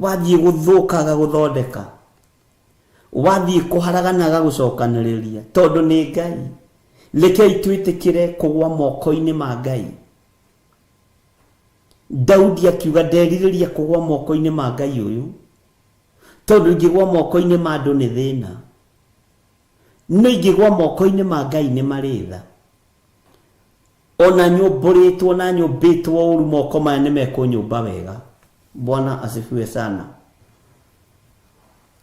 Wathiĩ gũthũka agagũthondeka. Wathiĩ kũharagana agagũcokanĩrĩria. Tondũ nĩ Ngai. Rekei twĩtĩkĩre kũgwa moko-inĩ ma Ngai. Daudi akiuga nderirĩria kũgwa moko-inĩ ma Ngai ũyũ. Tondũ ingĩgwa moko-inĩ ma andũ nĩ thĩna. No ingĩgwa moko-inĩ ma Ngai nĩ marĩ tha. Ona nyũmbũrĩtwo na nyũmbĩtwo ũru moko maya nĩ mekũnyũmba wega. Bwana asifiwe sana.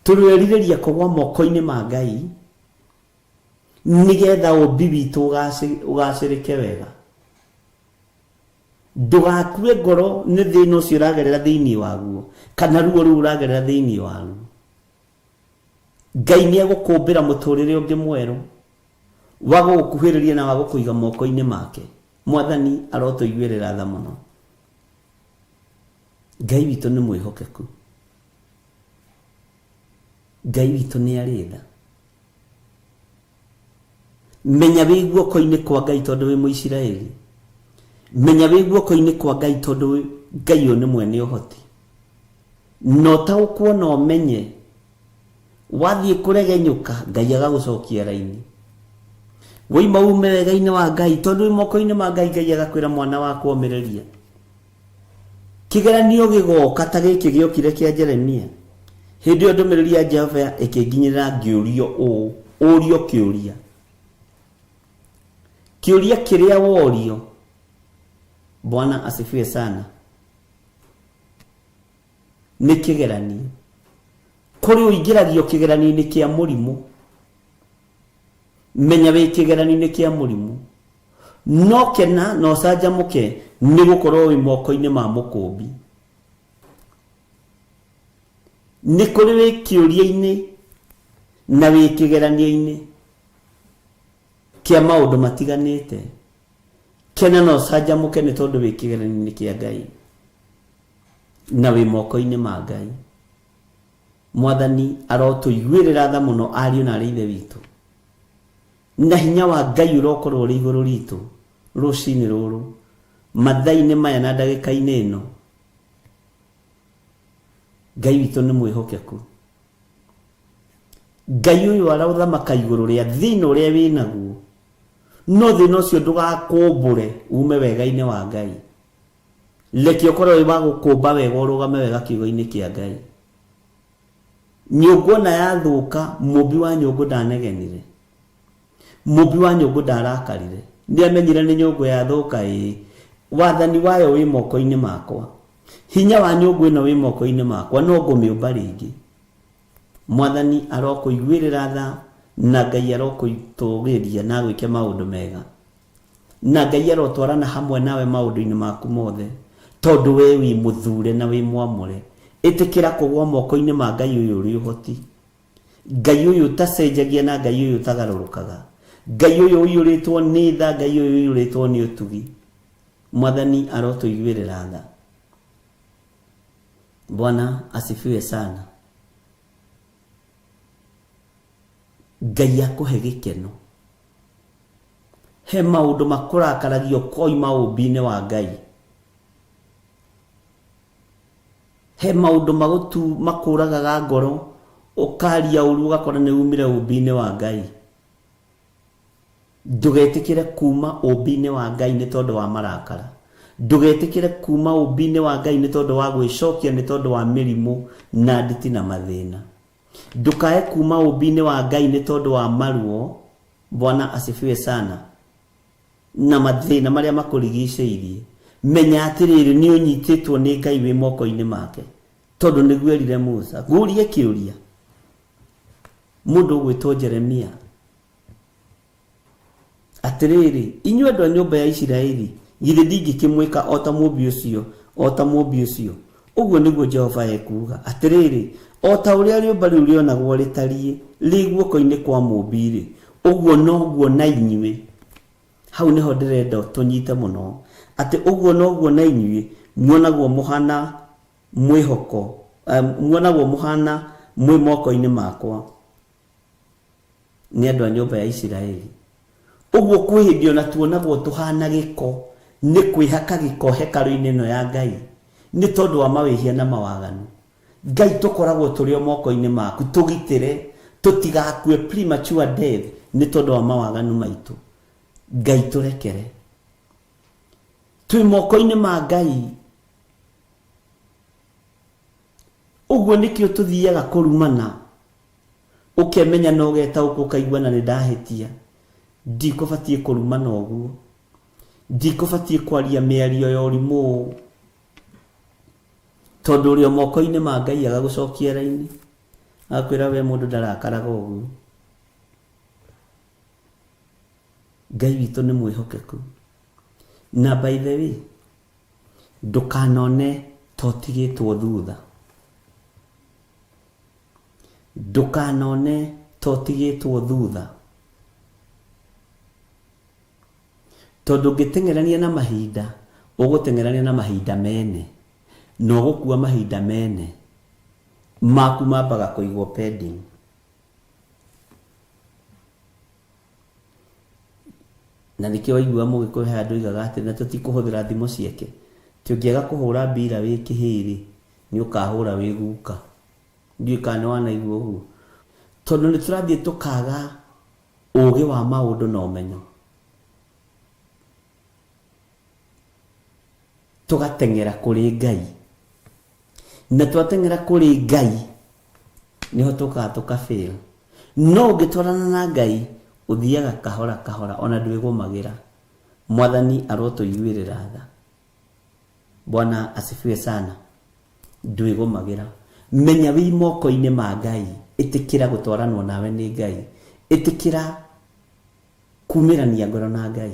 Tũrerirĩria kũgwa moko-inĩ ma Ngai nĩgetha ũmbi witũ ũgacĩrĩke wega. Ndũgakue ngoro nĩ thĩna ũcio ũragerera thĩinĩ waguo kana ruo rũu ũragerera thĩinĩ waruo. Ngai nĩ egũkũmbĩra mũtũrĩre ũngĩ mwerũ wa gũgũkuhĩrĩria na wa gũkũiga moko-inĩ make. Mwathani arotũiguĩrĩra tha mũno. Ngai witũ nĩ mwĩhokeku. Ngai witũ nĩ arĩ tha. Menya wĩ guoko-inĩ kwa Ngai tondũ wĩ Mũisiraeli. Menya wĩ guoko-inĩ kwa Ngai tondũ Ngai ũyũ nĩ mwene ũhoti. Na ũtaũkwo na ũmenye wathiĩ kũregenyũka Ngai agagũcokia raini. Woima ume wega-inĩ wa Ngai, tondũ wĩ moko-inĩ ma Ngai, Ngai agakwĩra mwana wakwa ũmĩrĩria. Kĩgeranio gĩgoka ta gĩkĩ gĩokire kĩa Jeremia. Hĩndĩ ĩyo ndũmĩrĩri ya Jehova ĩkĩnginyĩrĩra ngĩũrio ũũ, ũrio kĩũria. Kĩũria kĩrĩa worio, Bwana asifiwe sana, nĩ kĩgeranio. Kũrĩ ũingĩragio kĩgeranio-inĩ kĩa mũrimũ. Menya wĩ kĩgeranio-inĩ kĩa mũrimũ. No kena na ũcanjamũke nĩ gũkorwo wĩ moko-inĩ ma mũkũmbi. Nĩ kũrĩ wĩ kĩũria-inĩ na wĩ kĩgeranio-inĩ kĩa maũndũ matiganĩte. Kena na ũcanjamũke nĩ tondũ wĩ kĩgeranio-inĩ kĩa Ngai na wĩ moko-inĩ ma Ngai. Mwathani arotũiguĩrĩra tha mũno ariũ na arĩ ithe witũ. Na hinya wa Ngai ũrokorwo ũrĩ igũrũ ritũ rũcinĩ rũrũ, mathaa-inĩ maya na ndagĩka-inĩ ĩno. Ngai witũ nĩ mwĩhokeku. Ngai ũyũ arothamaka igũrũ rĩa thĩna ũrĩa wĩ naguo, no thĩna ũcio ndũgakũmbũre ume wega-inĩ wa Ngai. Reke ũkorwo wĩ wa gũkũmba wega ũrũgame wega kiugo-inĩ kĩa Ngai. Nyũngũ ona yathũka, mũmbi wa nyũngũ ndanegenire. Mũmbi wa nyũngũ ndarakarire. Nĩamenyire nĩ nyũngũ yathũka ĩĩ. Wathani wayo wĩ moko-inĩ makwa. Hinya wa nyũngũ ĩno wĩ moko-inĩ makwa, no ngũmĩũmba rĩngĩ. Mwathani arokũiguĩrĩra tha na Ngai arokũtũgĩria na agwĩke maũndũ mega. Na Ngai arotwarana hamwe nawe maũndũ-inĩ maku mothe, tondũ wee wĩ mũthure na wĩ mwamũre. Ĩtĩkĩra kũgũa moko-inĩ ma Ngai ũyũ ũrĩ ũhoti, Ngai ũyũ ũtacenjagia na Ngai ũyũ ũtagarũrũkaga, Ngai ũyũ ũiyũrĩtwo nĩ tha, Ngai ũyũ ũiyũrĩtwo nĩ ũtugi. Mwathani arotũiguĩrĩra tha. Bwana asifiwe sana. Ngai akũhe gĩkeno. He maũndũ makũrakaragia ũkoima ũmbi-inĩ wa Ngai. He maũndũ magũtu makũragaga ngoro ũkaria ũru ũgakora nĩ umire ũmbi-inĩ wa Ngai. Ndũgetĩkĩre kuma ũmbi-inĩ wa Ngai nĩ tondũ wa marakara. Ndũgetĩkĩre kuma ũmbi-inĩ wa Ngai nĩ tondũ wa gwĩcokia nĩ tondũ wa mĩrimũ na nditi na mathĩna. Ndũkae kuma ũmbi-inĩ wa Ngai nĩ tondũ wa maruo. Bwana asifiwe sana. Na mathĩna marĩa makũrigicĩirie. Menya atĩrĩrĩ, nĩ ũnyitĩtwo nĩ Ngai wĩ moko-inĩ make. Tondũ nĩguo erire Musa. Ngũrie kĩũria. Mũndũ ũgwĩtwo Jeremia. Atĩrĩrĩ, inyuĩ andũ a nyũmba ya Isiraeli, githĩ ndingĩkĩmwĩka o ta mũũmbi ũcio, o ta mũũmbi ũcio? Ũguo nĩguo Jehova ekuuga. Atĩrĩrĩ, o ta ũrĩa rĩũmba rĩu rĩonagwo rĩtariĩ rĩ guoko-inĩ kwa mũũmbi-rĩ, ũguo noguo na inyuĩ, hau nĩho ndĩrenda tũnyite mũno, atĩ ũguo noguo na inyuĩ muonagwo mũhaana mwĩhoko, muonagwo mũhaana mwĩ moko-inĩ makwa. Nĩ andũ a nyũmba ya Isiraeli. Ũguo kwĩ hĩndĩ ona tuonagwo tũhana gĩko nĩ kwĩhaka gĩko hekarũ-inĩ ĩno ya Ngai nĩ tondũ wa mawĩhia na mawaganu. Ngai tũkoragwo tũrĩ o moko-inĩ maku, tũgitĩre tũtigakue premature death nĩ tondũ wa mawaganu maitũ. Ngai tũrekere. Twĩ moko-inĩ ma Ngai. Ũguo nĩkĩo tũthiaga kũrumana. Ũkemenya na ũgetaũkwo ũkaigua na nĩ ndahĩtia. Ndikũbatiĩ kũrumana ũguo. Ndikũbatiĩ kwaria mĩario ya ũrimũ ũũ. Tondũ ũrĩ o moko-inĩ ma Ngai agagũcokia raini. Agakwĩra we mũndũ ndarakaraga ũguo. Ngai witũ nĩ mwĩhokeku. Na by the way, ndũkanone ta ũtigĩtwo thutha. Ndũkanone ta ũtigĩtwo thutha. Tondũ ũngĩteng'erania na mahinda, ũgũteng'erania na mahinda mene. Na ũgũkua mahinda mene. Maku mambaga kũigwo pending. Na nĩkĩo waigua mũgĩkũyũ he handũ oigaga atĩ na tũtikũhũthĩra thimo ciake. Atĩ ũngĩaga kũhũra mbira wĩ kĩhĩĩ-rĩ, nĩ ũkahũra wĩ guka. Ndiũĩ kana nĩ wanaigua ũguo. Tondũ nĩ tũrathiĩ tũkaga Ũgĩ wa maũndũ na ũmenyo. Tũgateng'era kũrĩ Ngai. Na twateng'era kũrĩ Ngai, nĩho tũkaga tũka fail. No ũngĩtwarana na Ngai, ũthiaga kahora kahora ona ndwĩgũmagĩra. Mwathani arotũiguĩrĩra tha. Bwana asifiwe sana. Ndwĩgũmagĩra. Menya wĩ moko-inĩ ma Ngai. Ĩtĩkĩra gũtwaranwo nawe nĩ Ngai. Ĩtĩkĩra kumĩrania ngoro na Ngai.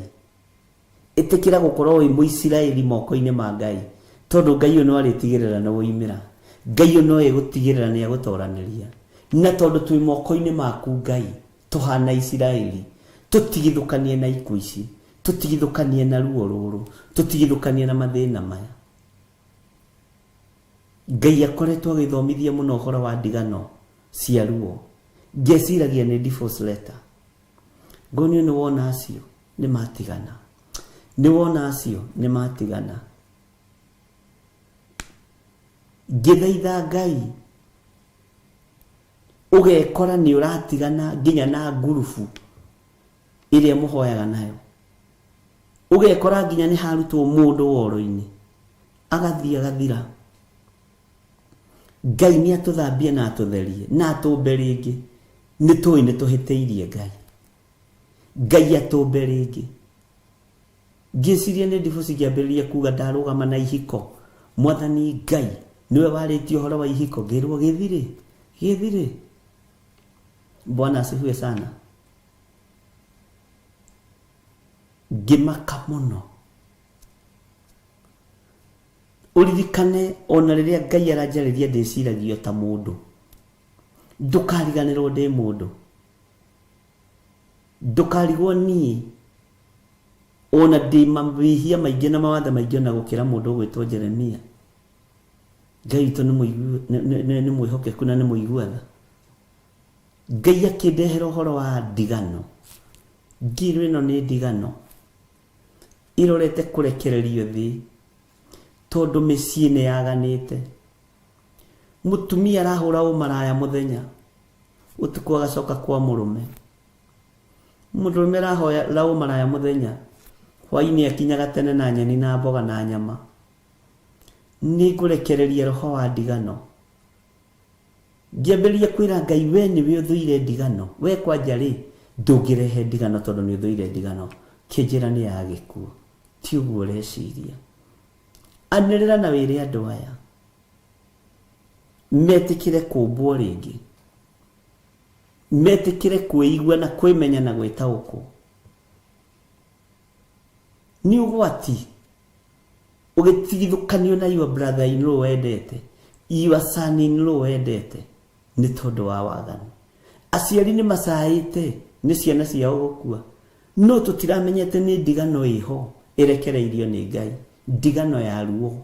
Ĩtĩkĩra gũkorwo wĩ Mũisiraeli moko-inĩ ma Ngai. Tondũ Ngai ũyũ no arĩtigĩrĩra nĩ woimĩra. Ngai ũyũ no egũtigĩrĩra nĩ agũtoranĩria. Na tondũ twĩ moko-inĩ maku Ngai, tũhana Isiraeli. Tũtigithũkanie na ikuũ ici. Tũtigithũkanie na ruo rũrũ. Tũtigithũkanie na mathĩna maya. Ngai akoretwo agĩthomithia mũno ũhoro wa ndigano cia ruo. Ngeciragia nĩ divorce letter. Ngonio nĩ wona acio nĩ matigana. Nĩ wona acio nĩ matigana. Ngĩthaitha Ngai ũgekora nĩ ũratigana nginya na ngurubu ĩrĩa mũhoyaga nayo. Ũgekora nginya nĩ harutwo mũndũ woro-inĩ agathiĩ agathira. Ngai nĩ atũthambie na atũtherie na atũmbe rĩngĩ. Nĩ tũĩ nĩ tũhĩtĩirie Ngai. Ngai atũmbe rĩngĩ. Ngĩciria nĩ divorce ngĩambĩrĩria kuga ndarũgama na ihiko. Mwathani Ngai nĩwe warĩtie ũhoro wa ihiko. Ngĩrwo gĩthirĩ, gĩthirĩ. Bwana asifiwe sana. Ngĩmaka mũno. Ũririkane ona rĩrĩa Ngai aranjarĩria ndĩciragia ta mũndũ. Ndũkariganĩrwo ndĩ mũndũ. Ndũkarigwo niĩ ona ndĩ mawĩhia maingĩ na mawathe maingĩ ona gũkĩra mũndũ ũgwĩtwo Jeremia. Ngai witũ nĩ mwĩhokeku na nĩ mũigua tha. Ngai akĩndehera ũhoro wa ndigano. Ngĩrwo ĩno nĩ ndigano ĩrorete kũrekererio thĩ tondũ mĩciĩ nĩ yaganĩte. Mũtumia arahũra ũmaraya mũthenya, ũtukũ agacoka kwa mũrũme. Mũndũrũme arahũra ũmaraya mũthenya, hwainĩ akinyaga tene na nyeni na mboga na nyama. Nĩngũrekereria roho wa ndigano. Ngĩambĩrĩria kwĩra Ngai, we nĩwe ũthũire ndigano, we kwanja rĩ, ndũngĩrehe ndigano tondũ nĩ ũthũire ndigano. Kĩnjĩra nĩ ya gĩkuũ. Ti ũguo ũreciria. Anĩrĩra na wĩre andũ aya metĩkĩre kũmbwo rĩngĩ, metĩkĩre kwĩigua na kwĩmenya na gwĩtaũkwo. Nĩ ũgwati ũgĩtigithũkanio na your brother in law wendete, your son in law wendete nĩ tondũ wa waganu. Aciari nĩ macaĩte nĩ ciana ciao gũkua, no tũtiramenyete nĩ ndigano ĩho ĩrekereirio nĩ Ngai, ndigano ya ruo,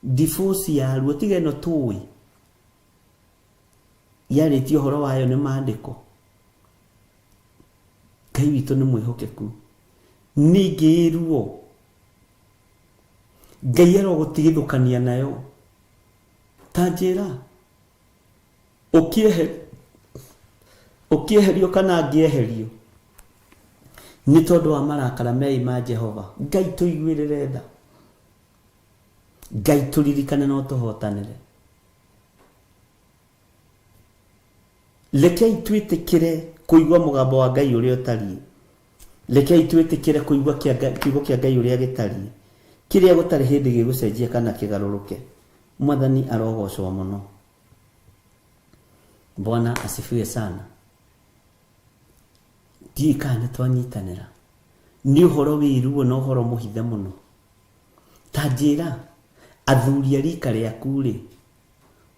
divorce ya ruo, tiga ĩno tũĩ yarĩtie ũhoro wayo nĩ maandĩko. Ngai witũ nĩ mwĩhokeku. Ningĩ ruo Ngai arogũtigithũkania nayo. Ta njĩra ũkĩeherio kana ngĩeherio nĩ tondũ wa marakara meĩ ma Jehova. Ngai tũiguĩrĩre tha. Ngai tũririkane no tũhotanĩre. Rekei twĩtĩkĩre kũigua mũgambo wa Ngai ũrĩa ũtariĩ. Rekei twĩtĩkĩre kũigua kiugo kĩa Ngai ũrĩa gĩtariĩ, kĩrĩa gũtarĩ hĩndĩ gĩgũcenjia kana kĩgarũrũke. Mwathani arogocwo mũno. Bwana asifiwe sana. Ndiũĩ kana nĩ twanyitanĩra. Nĩ ũhoro wĩ ruo na ũhoro mũhithe mũno. Ta njĩra, athuri a rika rĩaku-rĩ,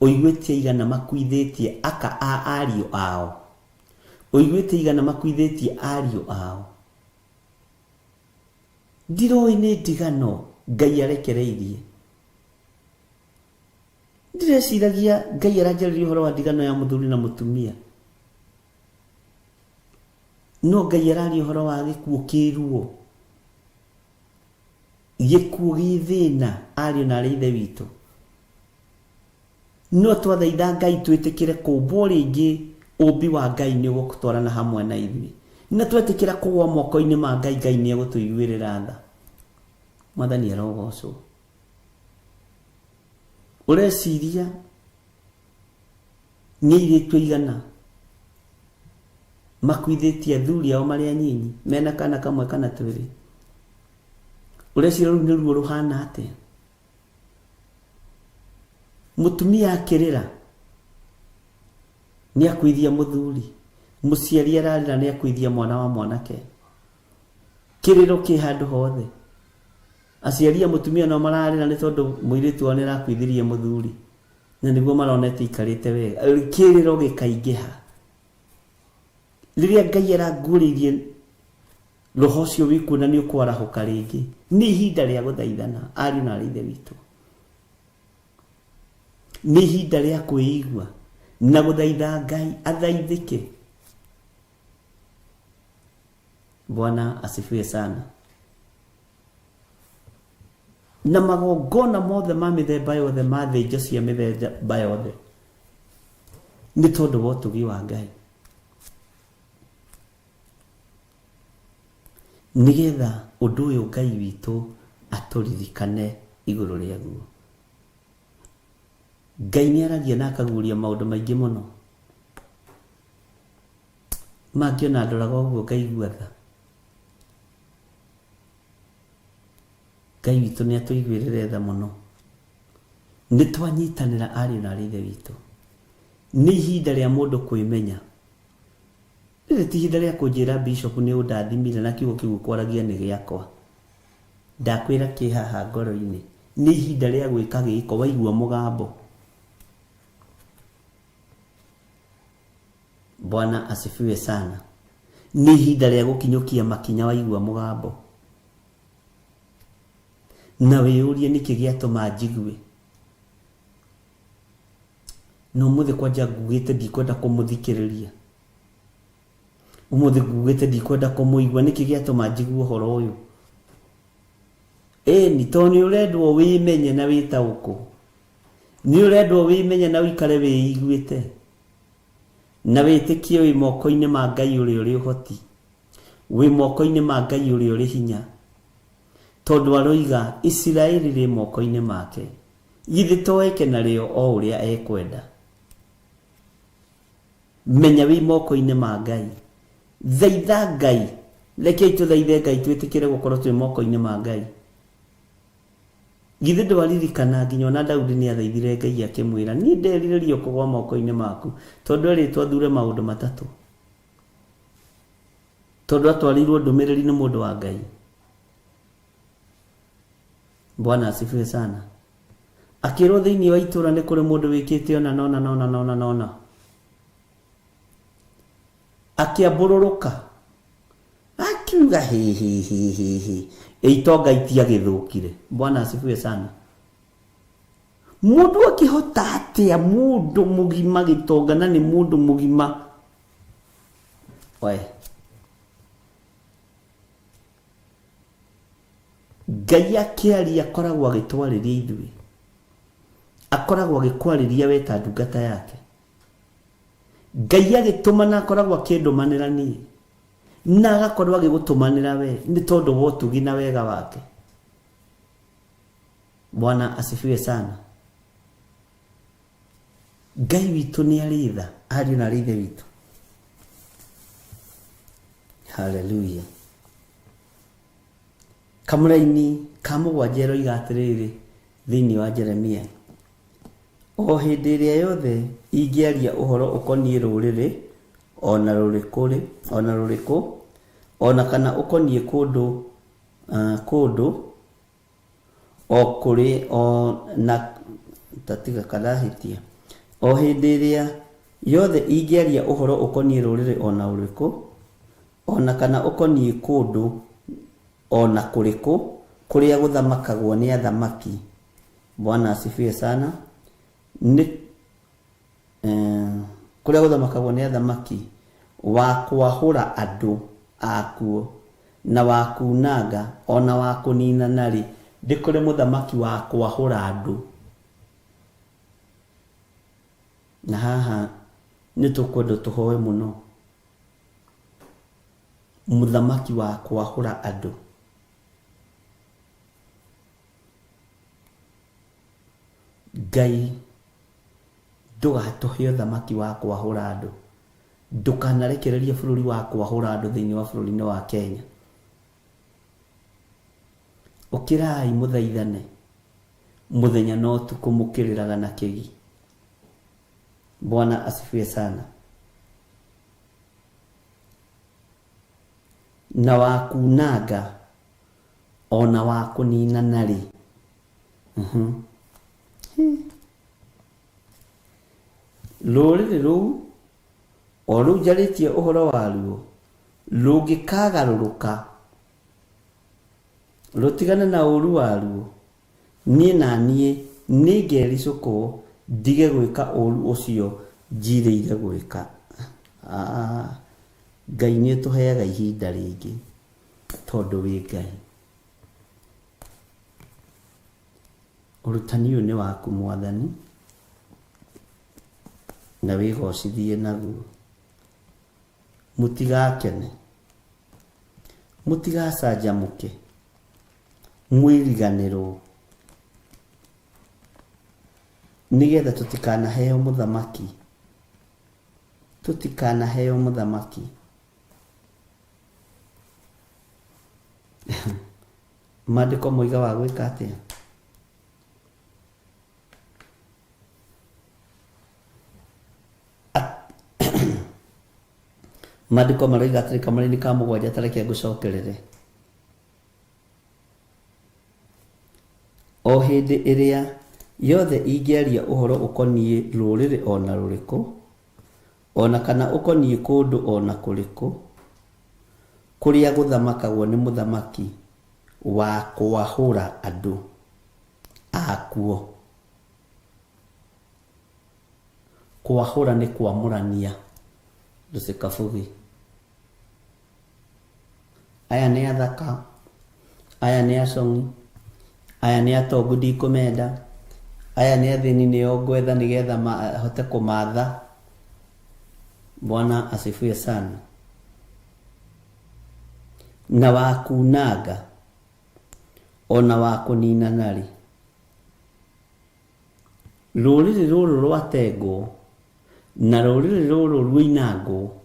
Ũiguĩte aigana makuithĩtie aka a ariũ ao? Ũiguĩte aigana makuithĩtie ariũ ao? Ndiroĩ nĩ ndigano Ngai arekereirie. Ndireciragia Ngai aranjarĩria ũhoro wa ndigano ya mũthuri na mũtumia. No Ngai araria ũhoro wa gĩkuũ kĩ ruo. Gĩkuũ gĩ thĩna ariũ na arĩ ithe witũ. No twathaitha Ngai twĩtĩkĩre kũmbwo rĩngĩ Ũmbi wa Ngai nĩ ũgũtwarana hamwe na ithuĩ. Na twetĩkĩra kũgwa moko-inĩ ma Ngai, Ngai nĩ egũtũiguĩrĩra tha. Mwathani arogocwo. Ũreciria nĩ airĩtu aigana makuithĩtie athuri ao marĩ anyinyi mena kana kamwe kana twĩrĩ? Ũreciria rũu nĩ ruo rũhana atĩa? Mũtumia akĩrĩra nĩ akuithia mũthuri, mũciari ararĩra nĩ akuithia mwana wa mwanake. Kĩrĩro kĩ handũ hothe. Aciari a mũtumia no mararĩra nĩ tondũ mũirĩtu wao nĩ arakuithirie mũthuri na nĩguo maronete ikarĩte wega. Kĩrĩro gĩkaingĩha. Rĩrĩa Ngai aranguũrĩirie roho ũcio wĩkuo na nĩ ũkwarahũka rĩngĩ, nĩ ihinda rĩa gũthaithana, ariũ na aarĩ a Ithe witũ. Nĩ ihinda rĩa kwĩigua na gũthaitha Ngai athaithĩke. Bwana asifiwe sana. Na magongona mothe ma mĩthemba yothe ma thĩnjo cia mĩthemba yothe nĩ tondũ wa ũtugi wa Ngai. Nĩgetha ũndũ ũyũ Ngai witũ atũririkane igũrũ rĩaguo. Ngai nĩ aragia na akaguũria maũndũ maingĩ mũno. Mangĩ ona ndoraga ũguo ngaigua tha. Ngai witũ nĩ atũiguĩrĩre tha mũno. Nĩ twanyitanĩra ariũ na aarĩ a Ithe witũ. Nĩ ihinda rĩa mũndũ kwĩmenya. Rĩrĩ ti ihinda rĩa kũnjĩra bishop nĩ ũndathimire na kiugo kĩu ũkwaragia nĩ gĩakwa. Ndakwĩra kĩ haha ngoro-inĩ. Nĩ ihinda rĩa gwĩka gĩko waigua mũgambo. Bwana asifiwe sana. Nĩ ihinda rĩa gũkinyũkia makinya waigua mũgambo. Na wĩyũrie nĩkĩ gĩatũma njigue. Na ũmũthĩ kwanja ngugĩte ndikwenda kũmũthikĩrĩria. Ũmũthĩ ngugĩte ndikwenda kũmũigua nĩkĩ gĩatũma njigue ũhoro ũyũ. Ĩni, tondũ nĩ ũrendwo wĩmenye na wĩtaũkwo. Nĩ ũrendwo wĩmenye na ũikare wĩiguĩte. Na wĩtĩkie wĩ moko-inĩ ma Ngai ũrĩa ũrĩ ũhoti. Wĩ moko-inĩ ma Ngai ũrĩa ũrĩ hinya. Tondũ aroiga, Isiraeli rĩ moko-inĩ make. Githĩ to eke narĩo o ũrĩa ekwenda? Menya wĩ moko-inĩ ma Ngai. Thaitha Ngai. Rekei tũthaithe Ngai twĩtĩkĩre gũkorwo twĩ moko-inĩ ma Ngai. Githĩ ndwaririkana nginya ona Daudi nĩ athaithire Ngai akĩmwĩra, niĩ nderirĩria o kũgwa moko-inĩ maku, tondũ erĩtwo athure maũndũ matatũ. Tondũ atwarĩirwo ndũmĩrĩri nĩ mũndũ wa Ngai. Bwana asifiwe sana. Akĩrwo thĩinĩ wa itũra nĩ kũrĩ mũndũ wĩkĩte ona nona nona nona nona. Akĩambũrũrũka akiuga hĩhĩhĩhĩhĩ ĩ itonga itiagĩthũkire. Bwana asifiwe sana. Mũndũ akĩhota atĩa mũndũ mũgima gĩtonga na nĩ mũndũ mũgima we Ngai akĩaria akoragwo agĩtwarĩria ithuĩ. Akoragwo agĩkwarĩria we ta ndungata yake. Ngai agĩtũmana akoragwo akĩndũmanĩra niĩ. Na agakorwo agĩgũtũmanĩra we nĩ tondũ wa ũtugi na wega wake. Bwana asifiwe sana. Ngai witũ nĩ arĩ tha, ariũ na arĩ ithe witũ. Haleluya. Kamũraini ka mũgwanja ĩroiga atĩrĩrĩ thĩinĩ wa Jeremia, o hĩndĩ ĩrĩa yothe ingĩaria ũhoro ũkoniĩ rũrĩrĩ o na rũrĩkũ, o na rũrĩkũ, o na kana ũkoniĩ kũndũ, uh, kũndũ o kũrĩ o na tatiga karahĩtia o hĩndĩ ĩrĩa yothe ingĩaria ũhoro ũkoniĩ rũrĩrĩ o na ũrĩkũ, o na kana ũkoniĩ kũndũ o na kũrĩkũ kũrĩa gũthamakagwo nĩ athamaki. Bwana asifiwe sana. Nĩ kũrĩa gũthamakagwo nĩ athamaki, wa kwahũra andũ akuo, na wa kuunanga, o na wa kũninana-rĩ, ndĩ kũrĩ mũthamaki wa kwahũra andũ. Na haha Nĩ tũkwenda tũhoe mũno mũthamaki wa kwahũra andũ. Ngai ndũgatũhe ũthamaki wa kwahũra andũ, ndũkanarekererie bũrũri wa kwahũra andũ thĩinĩ wa bũrũri-inĩ wa Kenya. Ũkĩrai mũthaithane mũthenya na ũtukũ mũkĩrĩraga na kĩgi. Bwana asifiwe sana. Na wa kunanga ona wa kũninana rĩ. Rũrĩrĩ rũu o rũu njarĩtie ũhoro waruo rũngĩkagarũrũka rũtigane na ũũru waruo, niĩ na niĩ nĩngericũkwo ndige gwĩka ũũru ũcio njirĩire gwĩka. Ngai nĩ ũtũheaga ihinda rĩngĩ tondũ wĩ Ngai. Ũrutani ũyũ nĩ waku Mwathani, na wĩgocithie naguo. Mũtigakene, mũtigacanjamũke, mwĩriganĩrwo, nĩgetha tũtikanaheo mũthamaki, tũtikanaheo mũthamaki. Maandĩko moiga wa gwĩka atĩa? Maandĩko maroiga atĩrĩ kamũraini ka mũgwanja, ta reke ngũcokerere. O hĩndĩ ĩrĩa yothe ingĩaria ũhoro ũkoniĩ rũrĩrĩ o na rũrĩkũ, o na kana ũkoniĩ kũndũ o na kũrĩkũ, kũrĩa gũthamakagwo nĩ mũthamaki wa kwahũra andũ akuo. Kwahũra nĩ kwamũrania. Lucy Kabugi. Aya nĩ athaka, aya nĩ acong'i, aya nĩ atongu ndikũmenda, aya nĩ athĩni nĩo ngwetha nĩgetha hote kũmatha. Bwana asifiwe sana. Na wa kunanga ona wa kũninana rĩ, rũrĩrĩ rũrũ rwatengwo na rũrĩrĩ rũrũ ruinangwo,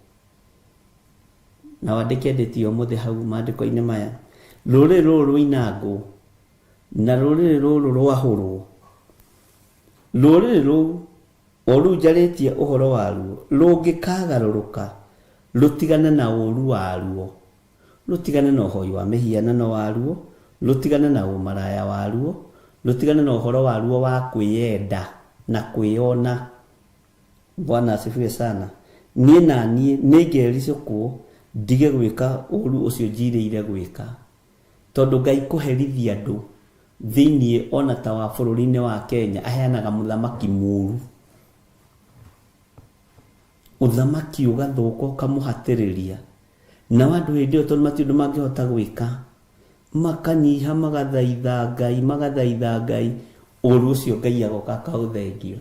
na wandĩke ndĩti ũmũthĩ hau maandĩko-inĩ maya, rũrĩrĩ rũrũ ruinangwo na rũrĩrĩ rũrũ rwahũrwo, rũrĩrĩ rũu o rũu njarĩtie ũhoro waruo rũngĩkagarũrũka rũtigane na ũũru waruo, rũtigane na ũhoi wa mĩhianano waruo, rũtigane na ũmaraya waruo, rũtigane na ũhoro waruo wa kwĩyenda na kwĩyona. Bwana asifiwe sana. Niĩ na niĩ nĩngericũkwo ndige gwĩka ũũru ũcio njirĩire gwĩka, tondũ Ngai kũherithia andũ thĩinĩ ona ta wa bũrũri-inĩ wa Kenya aheanaga mũthamaki mũũru, ũthamaki ũgathũka ũkamũhatĩrĩria, nao andũ hĩndĩ ĩyo tondũ matirĩ ũndũ mangĩhota gwĩka, makanyiha magathaitha Ngai, magathaitha Ngai, ũũru ũcio Ngai agoka akaũthengia.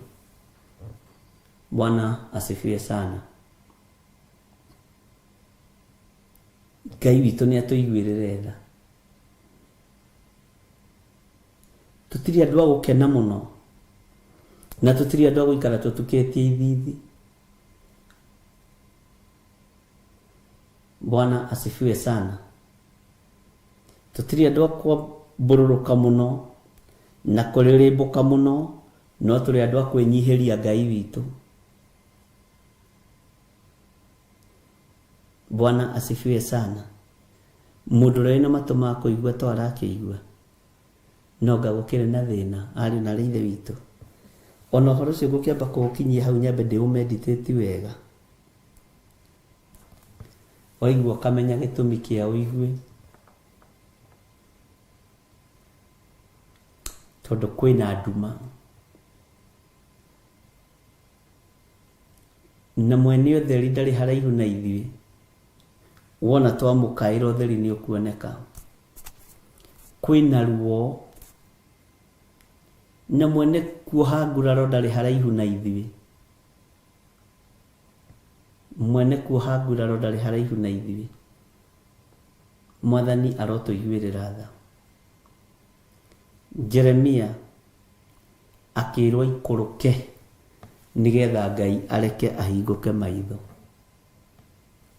Bwana asifiwe sana. Ngai witũ nĩ atũiguĩrĩre tha. Tũtirĩ andũ a gũkena mũno, na tũtirĩ andũ a gũikara tũtukĩtie ithithi. Bwana asifiwe sana. Tũtirĩ andũ a kwambũrũrũka mũno na kũrĩrĩmbũka mũno, no tũrĩ andũ a kwĩnyihĩria Ngai witũ. Bwana asifiwe sana. Mũndũ ũrĩa wĩna matũ ma kũigua to arakĩigua, no nga gũkĩrĩ na thĩna ariũ na arĩ ithe witũ. Ona ũhoro ũcio ngũkĩamba kũũkinyia hau nyambe ndĩũmeditate wega, waigua ũkamenya gĩtũmi kĩa ũigue, tondũ kwĩna nduma na mwene ũtheri ndarĩ haraihu na ithuĩ. Wona twamũkaĩra ũtheri nĩ ũkuoneka. Kwĩna ruo na mwene kuoha nguraro ndarĩ haraihu na ithuĩ. Mwene kuoha nguraro ndarĩ haraihu na ithuĩ. Mwathani arotũiguĩrĩra tha. Jeremia akĩrwo aikũrũke nĩgetha Ngai areke ahingũke maitho.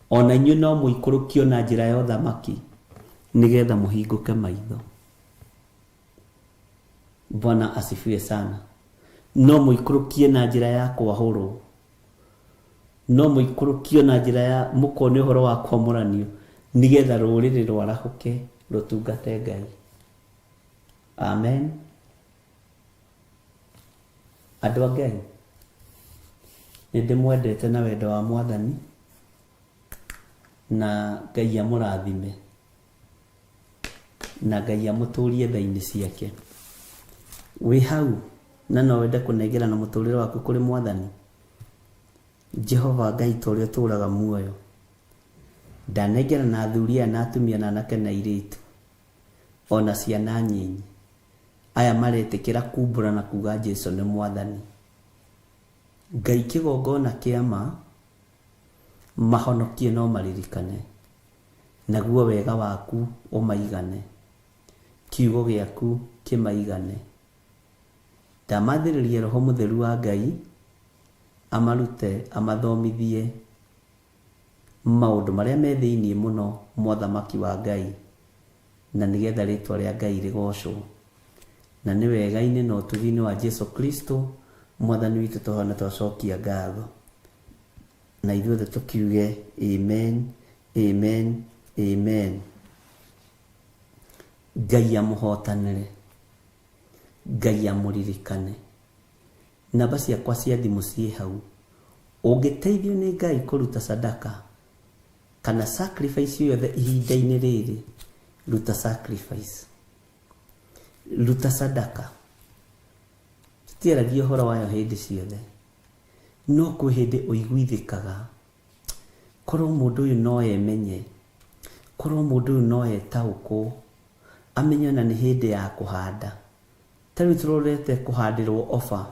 Ona inyuĩ no mũikũrũkio na njĩra ya ũthamaki nĩgetha mũhingũke maitho. Bwana asifiwe sana. No mũikũrũkie na njĩra ya kwahũrwo. No mũikũrũkio na njĩra ya mũkone ũhoro wa kwamũranio nĩgetha rũrĩrĩ rwarahũke rũtungate Ngai. Amen. Andũ a Ngai, nĩ ndĩmwendete na wendo wa Mwathani, na Ngai amũrathime, na Ngai amũtũrie tha-inĩ ciake. Wĩ hau na no wende kũnengerana mũtũrĩre waku kũrĩ Mwathani? Jehova Ngai ta ũrĩa ũtũũraga muoyo, ndanengerana athuri aya na atumia na anake na airĩtu, o na ciana nyinyi. Aya maretĩkĩra kumbũra na kuga Jesu nĩ Mwathani. Ngai kĩgongona kĩa ma, mahonokie no maririkane, naguo wega waku ũmaigane, kiugo gĩaku kĩmaigane. Ndamathĩrĩria Roho Mũtheru wa Ngai amarute amathomithie maũndũ marĩa me thĩinĩ mũno mothamaki wa Ngai, na nĩgetha rĩtwa rĩa Ngai rĩgocwo. Na nĩ wega-inĩ na ũtugi-inĩ wa Jesu Kristo Mwathani witũ twahoya na twacokia ngatho. Na ithuothe tũkiuge amen, amen, amen. Ngai amũhotanĩre. Ngai amũririkane. Namba ciakwa cia thimũ ciĩ hau. Ũngĩteithio nĩ Ngai kũruta sadaka kana sacrifice o yothe ihinda-inĩ rĩrĩ, ruta sacrifice. Ruta sadaka. Tũtiaragia ũhoro wayo hĩndĩ ciothe, no kwĩ hĩndĩ ũiguithĩkaga korwo mũndũ ũyũ no emenye, korwo mũndũ ũyũ no etaũkwo, amenye ona nĩ hĩndĩ ya kũhanda. Ta rĩu tũrorete kũhandĩrwo oba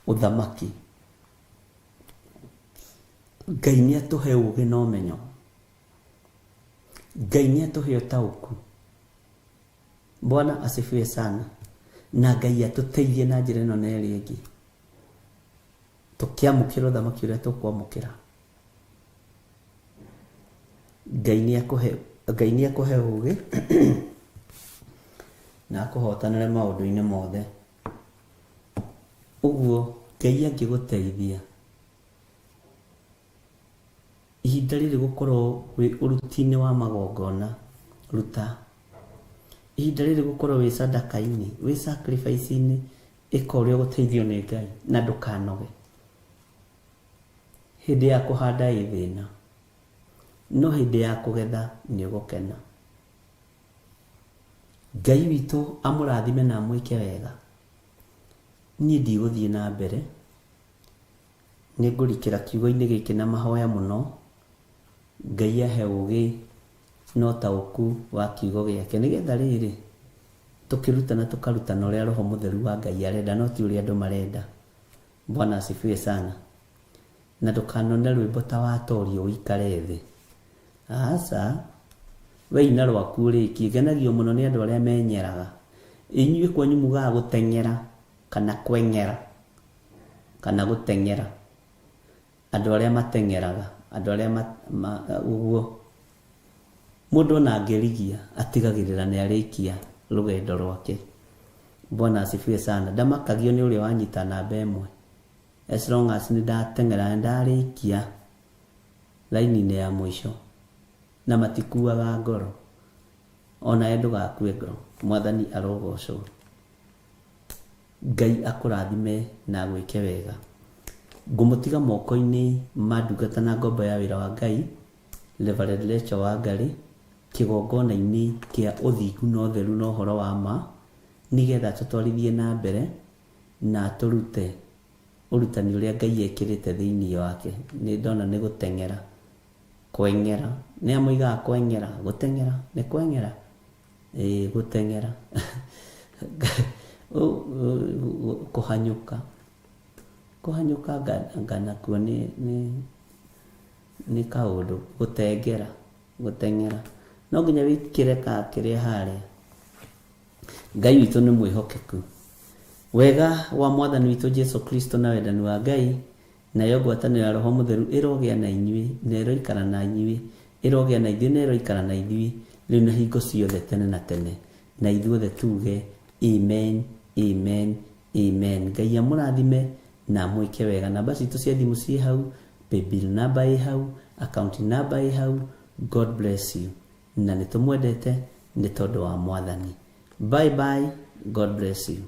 ũthamaki. Ngai nĩ atũhe ũgĩ na ũmenyo. Ngai nĩ atũhe ũtaũku. Bwana asifiwe sana. Na Ngai atũteithie na njĩra ĩno na ĩrĩa ĩngĩ. Tũkĩamũkĩra ũthamaki ũrĩa tũkwamũkĩra. Ngai nĩ akũhe Ngai nĩ akũhe ũgĩ na akũhotanĩre maũndũ-inĩ mothe. Ũguo Ngai angĩgũteithia ihinda rĩrĩ gũkorwo wĩ ũruti-inĩ wa magongona, ruta. Ihinda rĩrĩ gũkorwo wĩ sadaka-inĩ, wĩ sacrifice-inĩ, ĩka ũrĩa ũgũteithio nĩ Ngai na ndũkanoge. Hĩndĩ ya kũhanda ĩ thĩna, no hĩndĩ ya kũgetha nĩ ũgũkena. Ngai witũ amũrathime na amwĩke wega. Niĩ ndigũthiĩ na mbere, nĩ ngũrikĩra kiugo-inĩ gĩkĩ na mahoya mũno, Ngai ahe ũgĩ na ũtaũku wa kiugo gĩake, nĩgetha rĩrĩ, tũkĩrutana tũkarutana ũrĩa Roho Mũtheru wa Ngai arenda, no ti ũrĩa andũ marenda. Bwana asifiwe sana. Na ndũkanone rwĩmbo ta watorio ũikare thĩ. Aca, we ina rwaku ũrĩkie. Ngenagio mũno nĩ andũ arĩa menyeraga. Inyuĩ kwanyu mugaga gũteng'era kana kweng'era kana gũteng'era. Andũ arĩa mateng'eraga, andũ arĩa ũguo. Mũndũ ona angĩrigia atigagĩrĩra nĩ arĩkia rũgendo rwake. Bwana asifiwe sana. Ndamakagio nĩ ũrĩa wanyita namba ĩmwe. As long as nĩ ndateng'era nĩ ndarĩkia raini-inĩ ya mũico. Na matikuaga ngoro. Onawe ndũgakue ngoro. Mwathani arogocwo. Ngai akũrathime na agwĩke wega. Ngũmũtiga moko-inĩ ma ndungata na ngombo ya wĩra wa Ngai, Reverend Rachel Wangari, kĩgongona-inĩ kĩa ũthingu na ũtheru na ũhoro wa ma, nĩgetha atũtwarithie na mbere na atũrute ũrutani ũrĩa Ngai ekĩrĩte thĩinĩ wake. Nĩ ndona nĩ gũteng'era, kweng'era, nĩa moigaga kweng'era, gũteng'era, nĩ kweng'era? Ĩĩ gũteng'era, kũhanyũka, kũhanyũka anga nakuo nĩ. Nĩ kaũndũ gũtengera gũteng'era no nginya wĩkĩre ka kĩrĩa harĩa. Ngai witũ nĩ mwĩhokeku. Wega wa Mwathani witũ Jesu Kristo na wendani wa Ngai nayo ngwatanĩro ya Roho Mũtheru ĩrogĩa na inyuĩ na ĩroikara na inyuĩ, ĩrogĩa na ithuĩ na ĩroikara na ithuĩ rĩu na hingo ciothe tene na tene. Na ithuothe tuge amen, amen, amen. Ngai amũrathime na amwĩke wega. Namba citũ cia thimũ ciĩ hau, paybill number ĩ hau, account number ĩ hau. God bless you. Na nĩ tũmwendete nĩ tondũ wa Mwathani. Bye bye. God bless you.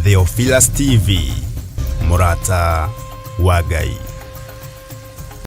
Theophilus TV, mũrata wa Ngai.